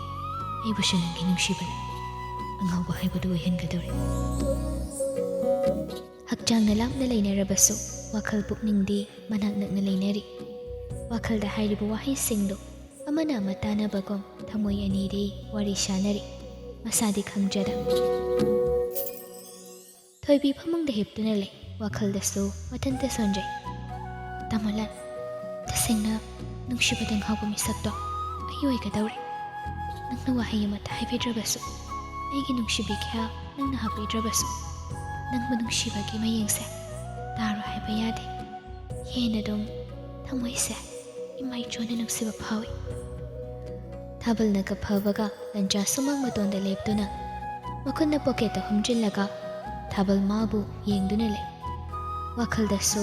ꯑꯩꯕꯨꯁꯨ ꯅꯪꯒꯤ ꯅꯨꯡꯁꯤꯕꯅ ꯑꯉꯥꯎꯕ ꯍꯥꯏꯕꯗꯨ ꯑꯣꯏꯍꯟꯒꯗꯧꯔꯦ꯫ ꯍꯛꯆꯥꯡꯅ ꯂꯥꯞꯅ ꯂꯩꯅꯔꯕꯁꯨ ꯋꯥꯈꯜ ꯄꯨꯛꯅꯤꯡꯗꯤ ꯃꯅꯥꯛ ꯅꯛꯅ ꯂꯩꯅꯔꯤ꯫ ꯋꯥꯈꯜꯗ ꯍꯥꯏꯔꯤꯕ ꯋꯥꯍꯩꯁꯤꯡꯗꯨ ꯑꯃꯅ ꯑꯃ ꯇꯥꯅꯕꯒꯨꯝ ꯊꯃꯣꯏ ꯑꯅꯤꯗꯤ ꯋꯥꯔꯤ ꯁꯥꯅꯔꯤ꯫ ꯃꯁꯥꯗꯤ ꯈꯪꯖꯗ꯫ ꯊꯣꯏꯕꯤ ꯐꯃꯨꯡꯗ ꯍꯤꯞꯇꯨꯅ ꯂꯩ, ꯋꯥꯈꯜꯗꯁꯨ ꯃꯊꯟꯇ ꯁꯣꯟꯖꯩ꯫ ꯇꯥꯃꯣꯂꯥꯜ, ꯇꯁꯦꯡꯅ ꯅꯨꯡꯁꯤꯕꯗ ꯉꯥꯎꯕ ꯃꯤꯁꯛꯇꯣ ꯑꯩ ꯑꯣꯏꯒꯗꯧꯔꯦ꯫ ꯅꯪꯅ ꯋꯥꯍꯩ ꯑꯃꯠꯇ ꯍꯥꯏꯕꯤꯗ꯭ꯔꯕꯁꯨ, ꯑꯩꯒꯤ ꯅꯨꯡꯁꯤꯕꯤ ꯀꯌꯥ ꯅꯪꯅ ꯍꯥꯞꯄꯤꯗ꯭ꯔꯕꯁꯨ, ꯅꯪꯕꯨ ꯅꯨꯡꯁꯤꯕꯒꯤ ꯃꯌꯦꯡꯁꯦ ꯇꯥꯔꯣ ꯍꯥꯏꯕ ꯌꯥꯗꯦ꯫ ꯍꯦꯟꯅ ꯑꯗꯨꯝ ꯊꯃꯣꯏꯁꯦ ꯏꯃꯥꯏ ꯆꯣꯟꯅ ꯅꯨꯡꯁꯤꯕ ꯐꯥꯎꯏ꯫ ꯊꯥꯕꯜꯅ ꯀꯞꯐꯕꯒ ꯂꯟꯆꯥ ꯁꯨꯃꯥꯡ ꯃꯇꯣꯟꯗ ꯂꯦꯞꯇꯨꯅ ꯃꯈꯨꯠꯅ ꯄꯣꯀꯦꯠꯇ ꯍꯨꯝꯖꯤꯜꯂꯒ ꯊꯥꯕꯜ ꯃꯥꯕꯨ ꯌꯦꯡꯗꯨꯅ ꯂꯩ꯫ ꯋꯥꯈꯜꯗꯁꯨ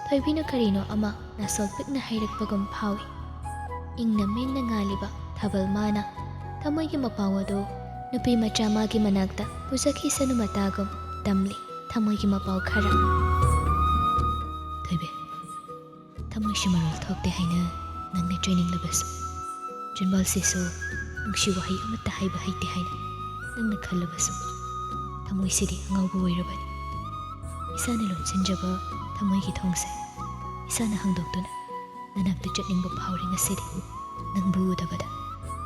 ꯊꯣꯏꯕꯤꯅ ꯀꯔꯤꯅꯣ ꯑꯃ ꯅꯥꯁꯣꯛ ꯄꯤꯛꯅ ꯍꯩꯔꯛꯄꯒꯨꯝ ꯐꯥꯎꯏ꯫ ꯏꯪꯅ ꯃꯦꯟꯅ ꯉꯥꯜꯂꯤꯕ ꯊꯥꯕꯜ ꯃꯥꯅ ꯊꯃꯣꯏꯒꯤ ꯃꯄꯥꯎ ꯑꯗꯨ ꯅꯨꯄꯤ ꯃꯆꯥ ꯃꯥꯒꯤ ꯃꯅꯥꯛꯇ ꯄꯨꯖꯈꯤꯁꯅꯨ ꯃꯇꯥꯒꯨꯝ ꯇꯝꯂꯤ ꯊꯃꯣꯏꯒꯤ ꯃꯄꯥꯎ ꯈꯔ꯫ ꯊꯣꯏꯕꯤ, ꯊꯃꯣꯏꯁꯤ ꯃꯔꯣꯜ ꯊꯣꯛꯇꯦ ꯍꯥꯏꯅ ꯅꯪꯅ ꯆꯩꯅꯤꯡꯂꯕꯁꯨ, ꯆꯤꯟꯕꯥꯜꯁꯤꯁꯨ ꯅꯨꯡꯁꯤ ꯋꯥꯍꯩ ꯑꯃꯠꯇ ꯍꯥꯏꯕ ꯍꯩꯇꯦ ꯍꯥꯏꯅ ꯅꯪꯅ ꯈꯜꯂꯕꯁꯨ, ꯊꯃꯣꯏꯁꯤꯗꯤ ꯑꯉꯥꯎꯕ ꯑꯣꯏꯔꯕꯅꯤ꯫ ꯏꯁꯥꯅ ꯂꯣꯟꯁꯤꯟꯖꯕ ꯊꯃꯣꯏꯒꯤ ꯊꯣꯡꯁꯦ ꯏꯁꯥꯅ ꯍꯥꯡꯗꯣꯛꯇꯨꯅ ꯅꯅꯥꯛꯇ ꯆꯠꯅꯤꯡꯕ ꯐꯥꯎꯔꯦ ꯉꯁꯤꯗꯤ꯫ ꯅꯪꯕꯨ ꯎꯗꯕꯗ,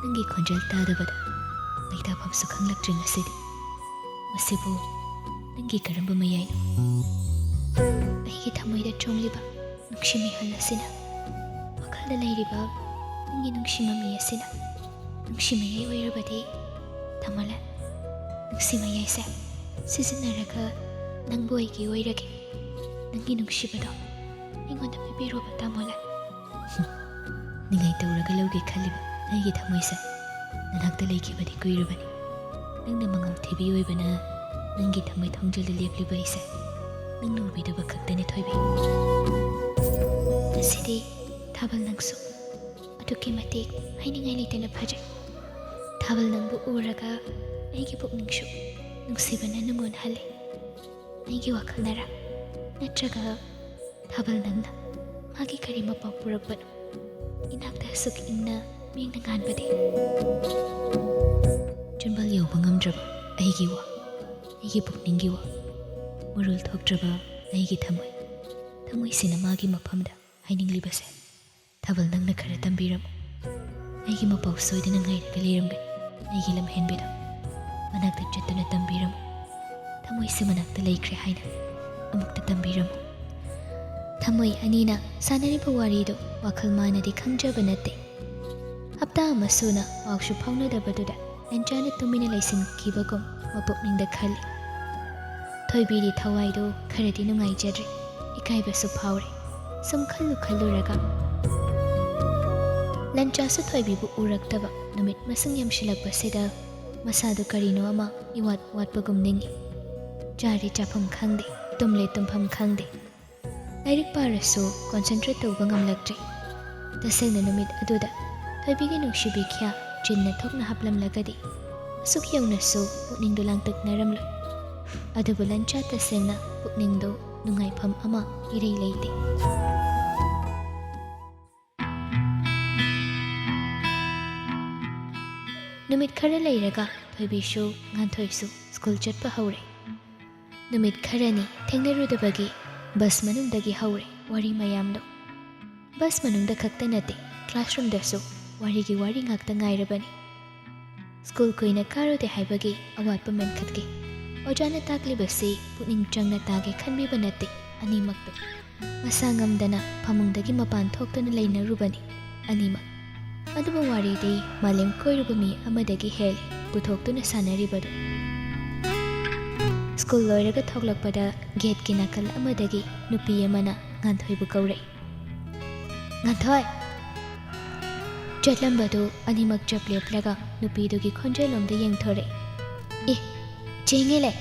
ꯅꯪꯒꯤ ꯈꯣꯟꯖꯦꯜ ꯇꯥꯗꯕꯗ ꯂꯩꯇꯥꯐꯝꯁꯨ ꯈꯪꯂꯛꯇ꯭ꯔꯦ ꯉꯁꯤꯗꯤ꯫ ꯃꯁꯤꯕꯨ ꯅꯪꯒꯤ ꯀꯔꯝꯕ ꯃꯌꯥꯏꯅꯣ? ꯑꯩꯒꯤ ꯊꯃꯣꯏꯗ ꯆꯣꯡꯂꯤꯕ ꯅꯨꯡꯁꯤ ꯃꯤꯍꯨꯜ ꯑꯁꯤꯅ, ꯋꯥꯈꯜꯗ ꯂꯩꯔꯤꯕ ꯅꯪꯒꯤ ꯅꯨꯡꯁꯤ ꯃꯃꯤ ꯑꯁꯤꯅ ꯅꯨꯡꯁꯤ ꯃꯌꯥꯏ ꯑꯣꯏꯔꯕꯗꯤ, ꯊꯃꯣꯏꯂꯦ, ꯅꯨꯡꯁꯤ ꯃꯌꯥꯏꯁꯦ ꯁꯤꯖꯤꯟꯅꯔꯒ ꯅꯪꯕꯨ ꯑꯩꯒꯤ ꯑꯣꯏꯔꯒꯦ꯫ ꯅꯪꯒꯤ ꯅꯨꯡꯁꯤꯕꯗꯣ ꯑꯩꯉꯣꯟꯗ ꯄꯤꯕꯤꯔꯣꯕ, ꯊꯃꯣꯏꯂꯦ꯫ ꯅꯤꯡꯉꯥꯏ ꯇꯧꯔꯒ ꯂꯧꯒꯦ ꯈꯜꯂꯤꯕ ꯑꯩꯒꯤ ꯊꯃꯣꯏꯁꯦ ꯅꯅꯥꯛꯇ ꯂꯩꯈꯤꯕꯗꯤ ꯀꯨꯏꯔꯕꯅꯤ꯫ ꯅꯪꯅ ꯃꯉꯥꯎ ꯊꯤꯕꯤ ꯑꯣꯏꯕꯅ ꯅꯪꯒꯤ ꯊꯃꯣꯏ ꯊꯣꯡꯖꯤꯜꯗ ꯂꯦꯞꯂꯤꯕ ꯑꯩꯁꯦ ꯅꯪꯅ ꯎꯕꯤꯗꯕ ꯈꯛꯇꯅꯤ, ꯊꯣꯏꯕꯤ꯫ ꯉꯁꯤꯗꯤ ꯊꯥꯕꯜ ꯅꯪꯁꯨ ꯑꯗꯨꯛꯀꯤ ꯃꯇꯤꯛ ꯍꯥꯏꯅꯤꯡꯉꯥꯏ ꯂꯩꯇꯅ ꯐꯖꯩ꯫ ꯊꯥꯕꯜ ꯅꯪꯕꯨ ꯎꯔꯒ ꯑꯩꯒꯤ ꯄꯨꯛꯅꯤꯡꯁꯨ ꯅꯨꯡꯁꯤꯕꯅ ꯅꯨꯡꯉꯣꯟꯍꯜꯂꯦ꯫ ꯑꯩꯒꯤ ꯋꯥꯈꯜꯅꯔ, ꯅꯠꯇ꯭ꯔꯒ ꯊꯥꯕꯜ ꯅꯪꯅ ꯃꯥꯒꯤ ꯀꯔꯤ ꯃꯄꯥꯎ ꯄꯨꯔꯛꯄꯅꯣ? ꯏꯅꯥꯛꯇ ꯑꯁꯨꯛ ꯏꯪꯅ ꯃꯤꯡꯅ ꯉꯥꯟꯕꯗꯤ꯫ ꯆꯨꯝꯕꯥꯜ ꯌꯧꯕ ꯉꯝꯗ꯭ꯔꯕ ꯑꯩꯒꯤ ꯋꯥ, ꯑꯩꯒꯤ ꯄꯨꯛꯅꯤꯡꯒꯤ ꯋꯥ, ꯃꯔꯣꯜ ꯊꯣꯛꯇ꯭ꯔꯕ ꯑꯩꯒꯤ ꯊꯃꯣꯏ, ꯊꯃꯣꯏꯁꯤꯅ ꯃꯥꯒꯤ ꯃꯐꯝꯗ ꯍꯥꯏꯅꯤꯡꯂꯤꯕꯁꯦ꯫ ꯊꯥꯕꯜ ꯅꯪꯅ ꯈꯔ ꯇꯝꯕꯤꯔꯝꯃꯨ꯫ ꯑꯩꯒꯤ ꯃꯄꯥꯎ ꯁꯣꯏꯗꯅ ꯉꯥꯏꯔꯒ ꯂꯩꯔꯝꯒꯅꯤ꯫ ꯑꯩꯒꯤ ꯂꯝꯍꯦꯟꯕꯤꯗꯣ ꯃꯅꯥꯛꯇ ꯆꯠꯇꯨꯅ ꯇꯝꯕꯤꯔꯝꯃꯨ꯫ ꯊꯃꯣꯏꯁꯦ ꯃꯅꯥꯛꯇ ꯂꯩꯈ꯭ꯔꯦ ꯍꯥꯏꯅ ꯑꯃꯨꯛꯇ ꯇꯝꯕꯤꯔꯝꯃꯨ꯫ ꯊꯃꯣꯏ ꯑꯅꯤꯅ ꯁꯥꯟꯅꯔꯤꯕ ꯋꯥꯔꯤꯗꯨ ꯋꯥꯈꯜ ꯃꯥꯅꯗꯤ ꯈꯪꯖꯕ ꯅꯠꯇꯦ꯫ ꯍꯞꯇꯥ ꯑꯃ ꯁꯨꯅ ꯄꯥꯎꯁꯨ ꯐꯥꯎꯅꯗꯕꯗꯨꯗ ꯂꯟꯆꯥꯅ ꯇꯨꯃꯤꯟꯅ ꯂꯩꯁꯤꯟꯈꯤꯕꯒꯨꯝ ꯃꯄꯨꯛꯅꯤꯡꯗ ꯈꯜꯂꯤ꯫ ꯊꯣꯏꯕꯤꯗꯤ ꯊꯋꯥꯏꯗꯨ ꯈꯔꯗꯤ ꯅꯨꯡꯉꯥꯏꯖꯗ꯭ꯔꯦ, ꯏꯀꯥꯏꯕꯁꯨ ꯐꯥꯎꯔꯦ꯫ ꯁꯨꯝ ꯈꯜꯂꯨ ꯈꯜꯂꯨꯔꯒ ꯂꯟꯆꯥꯁꯨ ꯊꯣꯏꯕꯤꯕꯨ ꯎꯔꯛꯇꯕ ꯅꯨꯃꯤꯠ ꯃꯁꯤꯡ ꯌꯥꯝꯁꯤꯜꯂꯛꯄꯁꯤꯗ ꯃꯁꯥꯗꯨ ꯀꯔꯤꯅꯣ ꯑꯃ ꯏꯋꯥꯠ ꯋꯥꯠꯄꯒꯨꯝ ꯅꯤꯡꯏ꯫ ꯆꯥꯔꯦ ꯆꯥꯐꯝ ꯈꯪꯗꯦ, ꯇꯨꯝꯂꯦ ꯇꯨꯝꯐꯝ ꯈꯪꯗꯦ꯫ ꯂꯥꯏꯔꯤꯛ ꯄꯥꯔꯁꯨ concentrate ꯇꯧꯕ ꯉꯝꯂꯛꯇ꯭ꯔꯦ꯫ ꯇꯁꯦꯡꯅ ꯅꯨꯃꯤꯠ ꯑꯗꯨꯗ ꯊꯣꯏꯕꯤꯒꯤ ꯅꯨꯡꯁꯤꯕꯤ ꯈ꯭ꯌꯥ ꯆꯤꯟꯅ ꯊꯣꯛꯅ ꯍꯥꯞꯂꯝꯂꯒꯗꯤ ꯑꯁꯨꯛ ꯌꯧꯅꯁꯨ ꯄꯨꯛꯅꯤꯡꯗꯨ ꯂꯥꯡꯇꯛꯅꯔꯝꯂꯣꯏ꯫ ꯑꯗꯨꯕꯨ ꯂꯟꯆꯥ ꯇꯁꯦꯡꯅ ꯄꯨꯛꯅꯤꯡꯗꯨ ꯅꯨꯡꯉꯥꯏꯐꯝ ꯑꯃ ꯏꯔꯩ ꯂꯩꯇꯦ꯫ ꯅꯨꯃꯤꯠ ꯈꯔ ꯂꯩꯔꯒ ꯊꯣꯏꯕꯤꯁꯨ ꯉꯥꯟꯊꯣꯏꯁꯨ ꯁ꯭ꯀꯨꯜ ꯆꯠꯄ ꯍꯧꯔꯦ꯫ ꯅꯨꯃꯤꯠ ꯈꯔꯅꯤ ꯊꯦꯡꯅꯔꯨꯗꯕꯒꯤ ꯕꯁ ꯃꯅꯨꯡꯗꯒꯤ ꯍꯧꯔꯦ ꯋꯥꯔꯤ ꯃꯌꯥꯝꯗꯣ꯫ ꯕꯁ ꯃꯅꯨꯡꯗ ꯈꯛꯇ ꯅꯠꯇꯦ, ꯀ꯭ꯂꯥꯁꯔꯨꯝꯗꯁꯨ ꯋꯥꯔꯤꯒꯤ ꯋꯥꯔꯤ ꯉꯥꯛꯇ ꯉꯥꯏꯔꯕꯅꯤ꯫ ꯁ꯭ꯀꯨꯜ ꯀꯨꯏꯅ ꯀꯥꯔꯨꯗꯦ ꯍꯥꯏꯕꯒꯤ ꯑꯋꯥꯠꯄ ꯃꯦꯟꯈꯠꯈꯤ꯫ ꯑꯣꯖꯥꯅ ꯇꯥꯛꯂꯤꯕꯁꯤ ꯄꯨꯛꯅꯤꯡ ꯆꯪꯅ ꯇꯥꯒꯦ ꯈꯟꯕꯤꯕ ꯅꯠꯇꯦ ꯑꯅꯤꯃꯛꯇꯨ꯫ ꯃꯁꯥ ꯉꯝꯗꯅ ꯐꯃꯨꯡꯗꯒꯤ ꯃꯄꯥꯟ ꯊꯣꯛꯇꯨꯅ ꯂꯩꯅꯔꯨꯕꯅꯤ ꯑꯅꯤꯃꯛ꯫ ꯑꯗꯨꯕꯨ ꯋꯥꯔꯤꯗꯤ ꯃꯥꯂꯦꯝ ꯀꯣꯏꯔꯨꯕ ꯃꯤ ꯑꯃꯗꯒꯤ ꯍꯦꯜꯂꯤ ꯄꯨꯊꯣꯛꯇꯨꯅ ꯁꯥꯟꯅꯔꯤꯕꯗꯨ꯫ ꯁ꯭ꯀꯨꯜ ꯂꯣꯏꯔꯒ ꯊꯣꯛꯂꯛꯄꯗ ꯒꯦꯠꯀꯤ ꯅꯥꯀꯜ ꯑꯃꯗꯒꯤ ꯅꯨꯄꯤ ꯑꯃꯅ ꯉꯥꯟꯊꯣꯏꯕꯨ ꯀꯧꯔꯛꯏ꯫ "ꯉꯥꯟꯊꯣꯏ!" ꯆꯠꯂꯝꯕꯗꯨ ꯑꯅꯤꯃꯛ ꯆꯞ ꯂꯦꯞꯂꯒ ꯅꯨꯄꯤꯗꯨꯒꯤ ꯈꯣꯟꯖꯦꯜꯂꯣꯝꯗ ꯌꯦꯡꯊꯣꯔꯛꯏ꯫ "ꯑꯦ, ꯆꯦ ꯏꯉꯦꯂꯩ!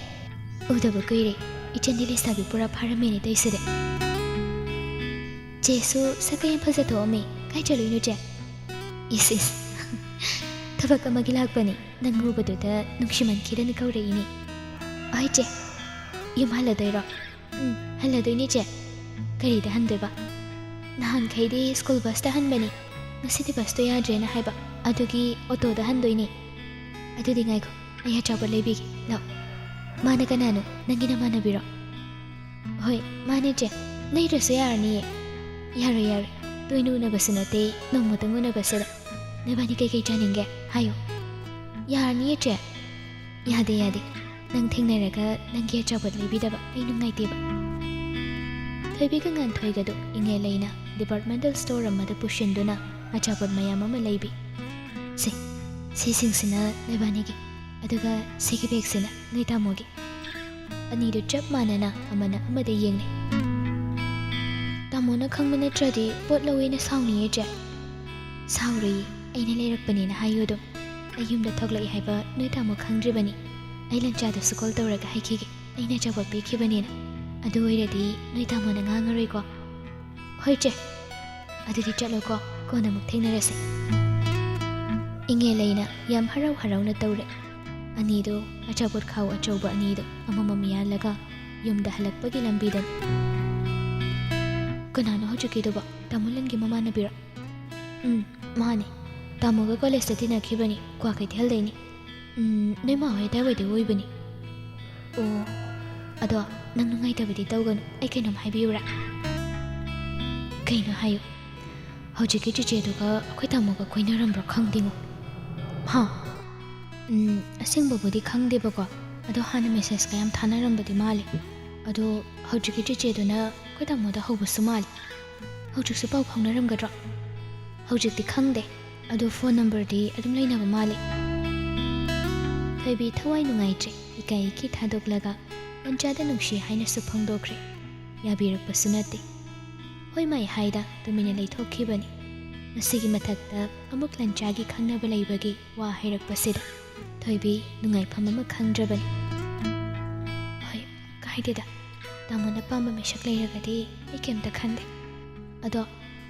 ꯎꯗꯕ ꯀꯨꯏꯔꯦ꯫ ꯏꯆꯟꯗꯤ ꯂꯩꯁꯥꯕꯤ ꯄꯨꯔꯥ ꯐꯥꯔꯝꯃꯦꯅꯦ ꯇꯧꯏꯁꯤꯗꯤ꯫ ꯆꯦꯁꯨ ꯁꯛꯀ ꯌꯥꯝ ꯐꯖꯊꯣꯛꯑꯝꯃꯦ꯫ ꯀꯥꯏ ꯆꯠꯂꯨꯏꯅꯣ ꯆꯦ?" "ꯏꯁ ꯏꯁ, ꯊꯕꯛ ꯑꯃꯒꯤ ꯂꯥꯛꯄꯅꯤ꯫ ꯅꯪ ꯎꯕꯗꯨꯗ ꯅꯨꯡꯁꯤꯃꯟꯈꯤꯗꯅ ꯀꯧꯔꯛꯏꯅꯦ꯫ ꯑꯍꯣꯏ ꯆꯦ, ꯌꯨꯝ ꯍꯜꯂꯗꯣꯏꯔꯣ?" "ꯎꯝ, ꯍꯜꯂꯗꯣꯏꯅꯦ ꯆꯦ꯫ ꯀꯔꯤꯗ ꯍꯟꯗꯣꯏꯕ? ꯅꯍꯥꯟꯈꯩꯗꯤ ꯁ꯭ꯀꯨꯜ ꯕꯁꯇ ꯍꯟꯕꯅꯤ꯫ ꯉꯁꯤꯗꯤ ꯕꯁꯇꯣ ꯌꯥꯗ꯭ꯔꯦꯅ ꯍꯥꯏꯕ, ꯑꯗꯨꯒꯤ ꯑꯣꯇꯣꯗ ꯍꯟꯗꯣꯏꯅꯦ꯫ ꯑꯗꯨꯗꯤ ꯉꯥꯏꯈꯣ, ꯑꯩ ꯑꯆꯥꯄꯣꯠ ꯂꯩꯕꯤꯒꯦ꯫ ꯂꯥꯛꯑꯣ꯫" "ꯃꯥꯅ ꯀꯅꯥꯅꯣ? ꯅꯪꯒꯤ ꯅꯃꯥꯟꯅꯕꯤꯔꯣ?" "ꯍꯣꯏ, ꯃꯥꯅꯦ ꯆꯦ꯫ ꯂꯩꯗ꯭ꯔꯁꯨ ꯌꯥꯔꯅꯤꯌꯦ꯫" "ꯌꯥꯔꯣꯏ, ꯌꯥꯔꯣꯏ꯫ ꯇꯣꯏꯅ ꯎꯅꯕꯁꯨ ꯅꯠꯇꯦ, ꯅꯣꯡꯃꯇꯪ ꯎꯅꯕꯁꯤꯗ꯫ ꯅꯕꯥꯅꯤ ꯀꯩꯀꯩ ꯆꯥꯅꯤꯡꯒꯦ? ꯍꯥꯏꯌꯨ꯫" "ꯌꯥꯔꯅꯤꯌꯦ ꯆꯦ꯫" "ꯌꯥꯗꯦ, ꯌꯥꯗꯦ꯫ ꯅꯪ ꯊꯦꯡꯅꯔꯒ ꯅꯪꯒꯤ ꯑꯆꯥꯄꯣꯠ ꯂꯩꯕꯤꯗꯕ ꯑꯩ ꯅꯨꯡꯉꯥꯏꯇꯦꯕ꯫" ꯊꯣꯏꯕꯤꯒ ꯉꯥꯟꯊꯣꯏꯒꯗꯨ ꯏꯉꯦꯂꯩꯅ ꯗꯤꯄꯥꯔꯠꯃꯦꯟꯇꯦꯜ ꯁ꯭ꯇꯣꯔ ꯑꯃꯗ ꯄꯨꯁꯤꯟꯗꯨꯅ ꯑꯆꯥꯄꯣꯠ ꯃꯌꯥꯝ ꯑꯃ ꯂꯩꯕꯤ꯫ "ꯁꯦ, ꯁꯤꯁꯤꯡꯁꯤꯅ ꯅꯕꯥꯅꯤꯒꯤ, ꯑꯗꯨꯒ ꯁꯤꯒꯤ ꯕꯦꯒꯁꯤꯅ ꯅꯣꯏ ꯇꯥꯃꯣꯒꯤ꯫" ꯑꯅꯤꯗꯨ ꯆꯞ ꯃꯥꯟꯅꯅ ꯑꯃꯅ ꯑꯃꯗ ꯌꯦꯡꯅꯩ꯫ "ꯇꯥꯃꯣꯅ ꯈꯪꯕ ꯅꯠꯇ꯭ꯔꯗꯤ ꯄꯣꯠ ꯂꯧꯋꯦꯅ ꯁꯥꯎꯅꯤꯌꯦ ꯆꯦ꯫" "ꯁꯥꯎꯔꯣꯏꯌꯦ, ꯑꯩꯅ ꯂꯩꯔꯛꯄꯅꯦꯅ ꯍꯥꯏꯌꯨ ꯑꯗꯨꯝ꯫ ꯑꯩ ꯌꯨꯝꯗ ꯊꯣꯛꯂꯛꯏ ꯍꯥꯏꯕ ꯅꯣꯏ ꯇꯥꯃꯣ ꯈꯪꯗ꯭ꯔꯤꯕꯅꯤ꯫ ꯑꯩ ꯂꯟꯆꯥꯗꯁꯨ ꯀꯣꯜ ꯇꯧꯔꯒ ꯍꯥꯏꯈꯤꯒꯦ, ꯑꯩꯅ ꯑꯆꯥꯄꯣꯠ ꯄꯤꯈꯤꯕꯅꯦꯅ꯫ ꯑꯗꯨ ꯑꯣꯏꯔꯗꯤ ꯅꯣꯏ ꯇꯥꯃꯣꯅ ꯉꯥꯡꯉꯔꯣꯏꯀꯣ?" "ꯍꯣꯏ ꯆꯦ, ꯑꯗꯨꯗꯤ ꯆꯠꯂꯣꯀꯣ, ꯀꯣꯟꯅ ꯑꯃꯨꯛ ꯊꯦꯡꯅꯔꯁꯦ꯫" ꯏꯉꯦꯂꯩꯅ ꯌꯥꯝ ꯍꯔꯥꯎ ꯍꯔꯥꯎꯅ ꯇꯧꯔꯦ꯫ ꯑꯅꯤꯗꯣ ꯑꯆꯥꯄꯣꯠ ꯈꯥꯎ ꯑꯆꯧꯕ ꯑꯅꯤꯗꯣ ꯑꯃꯃꯝ ꯌꯥꯜꯂꯒ ꯌꯨꯝꯗ ꯍꯜꯂꯛꯄꯒꯤ ꯂꯝꯕꯤꯗꯅꯤ꯫ "ꯀꯅꯥꯅꯣ ꯍꯧꯖꯤꯛꯀꯤꯗꯨꯕꯣ? ꯇꯥꯃꯣ ꯂꯟꯒꯤ ꯃꯃꯥꯟꯅꯕꯤꯔꯣ?" "ꯎꯝ, ꯃꯥꯅꯦ꯫ ꯇꯥꯃꯣꯒ ꯀꯣꯂꯦꯖꯇ ꯇꯤꯟꯅꯈꯤꯕꯅꯤ, ꯀ꯭ꯋꯥꯀꯩꯊꯦꯜꯗꯩꯅꯤ꯫ ꯎꯝ, ꯅꯣꯏ ꯃꯥ ꯍꯣꯏ ꯑꯗꯥꯏꯋꯥꯏꯗꯩ ꯑꯣꯏꯕꯅꯤ꯫ ꯑꯣ, ꯑꯗꯣ ꯅꯪ ꯅꯨꯡꯉꯥꯏꯇꯕꯗꯤ ꯇꯧꯒꯅꯨ, ꯑꯩ ꯀꯩꯅꯣꯝ ꯍꯥꯏꯕꯤꯌꯨꯔꯥ? ꯀꯩꯅꯣ ꯍꯥꯏꯌꯨ꯫ ꯍꯧꯖꯤꯛꯀꯤ ꯆꯤꯆꯦꯗꯨꯒ ꯑꯩꯈꯣꯏ ꯇꯥꯃꯣꯒ ꯀꯣꯏꯅꯔꯝꯕ꯭ꯔꯥ ꯈꯪꯗꯦꯉꯣ꯫ ꯍꯥ? ꯎꯝ, ꯑꯁꯦꯡꯕꯕꯨꯗꯤ ꯈꯪꯗꯦꯕꯀꯣ, ꯑꯗꯣ ꯍꯥꯟꯅ ꯃꯦꯁꯦꯖꯀ ꯌꯥꯝ ꯊꯥꯅꯔꯝꯕꯗꯤ ꯃꯥꯜꯂꯦ꯫ ꯑꯗꯣ ꯍꯧꯖꯤꯛꯀꯤ ꯆꯤꯆꯦꯗꯨꯅ ꯑꯩꯈꯣꯏ ꯇꯥꯃꯣꯗ ꯍꯧꯕꯁꯨ ꯃꯥꯜꯂꯦ꯫ ꯍꯧꯖꯤꯛꯁꯨ ꯄꯥꯎ ꯐꯥꯎꯅꯔꯝꯒꯗ꯭ꯔꯣ? ꯍꯧꯖꯤꯛꯇꯤ ꯈꯪꯗꯦ, ꯑꯗꯣ ꯐꯣꯟ ꯅꯝꯕꯔꯗꯤ ꯑꯗꯨꯝ ꯂꯩꯅꯕ ꯃꯥꯜꯂꯦ꯫ ꯊꯣꯏꯕꯤ ꯊꯋꯥꯏ ꯅꯨꯡꯉꯥꯏꯇ꯭ꯔꯦ, ꯏꯀꯥꯏ ꯏꯀꯤ ꯊꯥꯗꯣꯛꯂꯒ ꯅꯟꯆꯥꯗ ꯅꯨꯡꯁꯤ ꯍꯥꯏꯅꯁꯨ ꯐꯣꯡꯗꯣꯛꯈ꯭ꯔꯦ꯫ ꯌꯥꯕꯤꯔꯛꯄꯁꯨ ꯅꯠꯇꯦ꯫ ꯍꯣꯏ ꯃꯥꯏ ꯍꯥꯏꯗ ꯇꯨꯃꯤꯟꯅ ꯂꯩꯊꯣꯛꯈꯤꯕꯅꯤ꯫ ꯃꯁꯤꯒꯤ ꯃꯊꯛꯇ ꯑꯃꯨꯛ ꯂꯟꯆꯥꯒꯤ ꯈꯪꯅꯕ ꯂꯩꯕꯒꯤ ꯋꯥ ꯍꯥꯏꯔꯛꯄꯁꯤꯗ ꯊꯣꯏꯕꯤ ꯅꯨꯡꯉꯥꯏꯐꯝ ꯑꯃ ꯈꯪꯗ꯭ꯔꯕꯅꯤ꯫ ꯍꯣꯏ, ꯀꯥꯏꯗꯦꯗ꯫ ꯇꯥꯃꯣꯅ ꯄꯥꯝꯕ ꯃꯤꯁꯛ ꯂꯩꯔꯒꯗꯤ ꯑꯩ ꯀꯩꯝꯇ ꯈꯟꯗꯦ꯫ ꯑꯗꯣ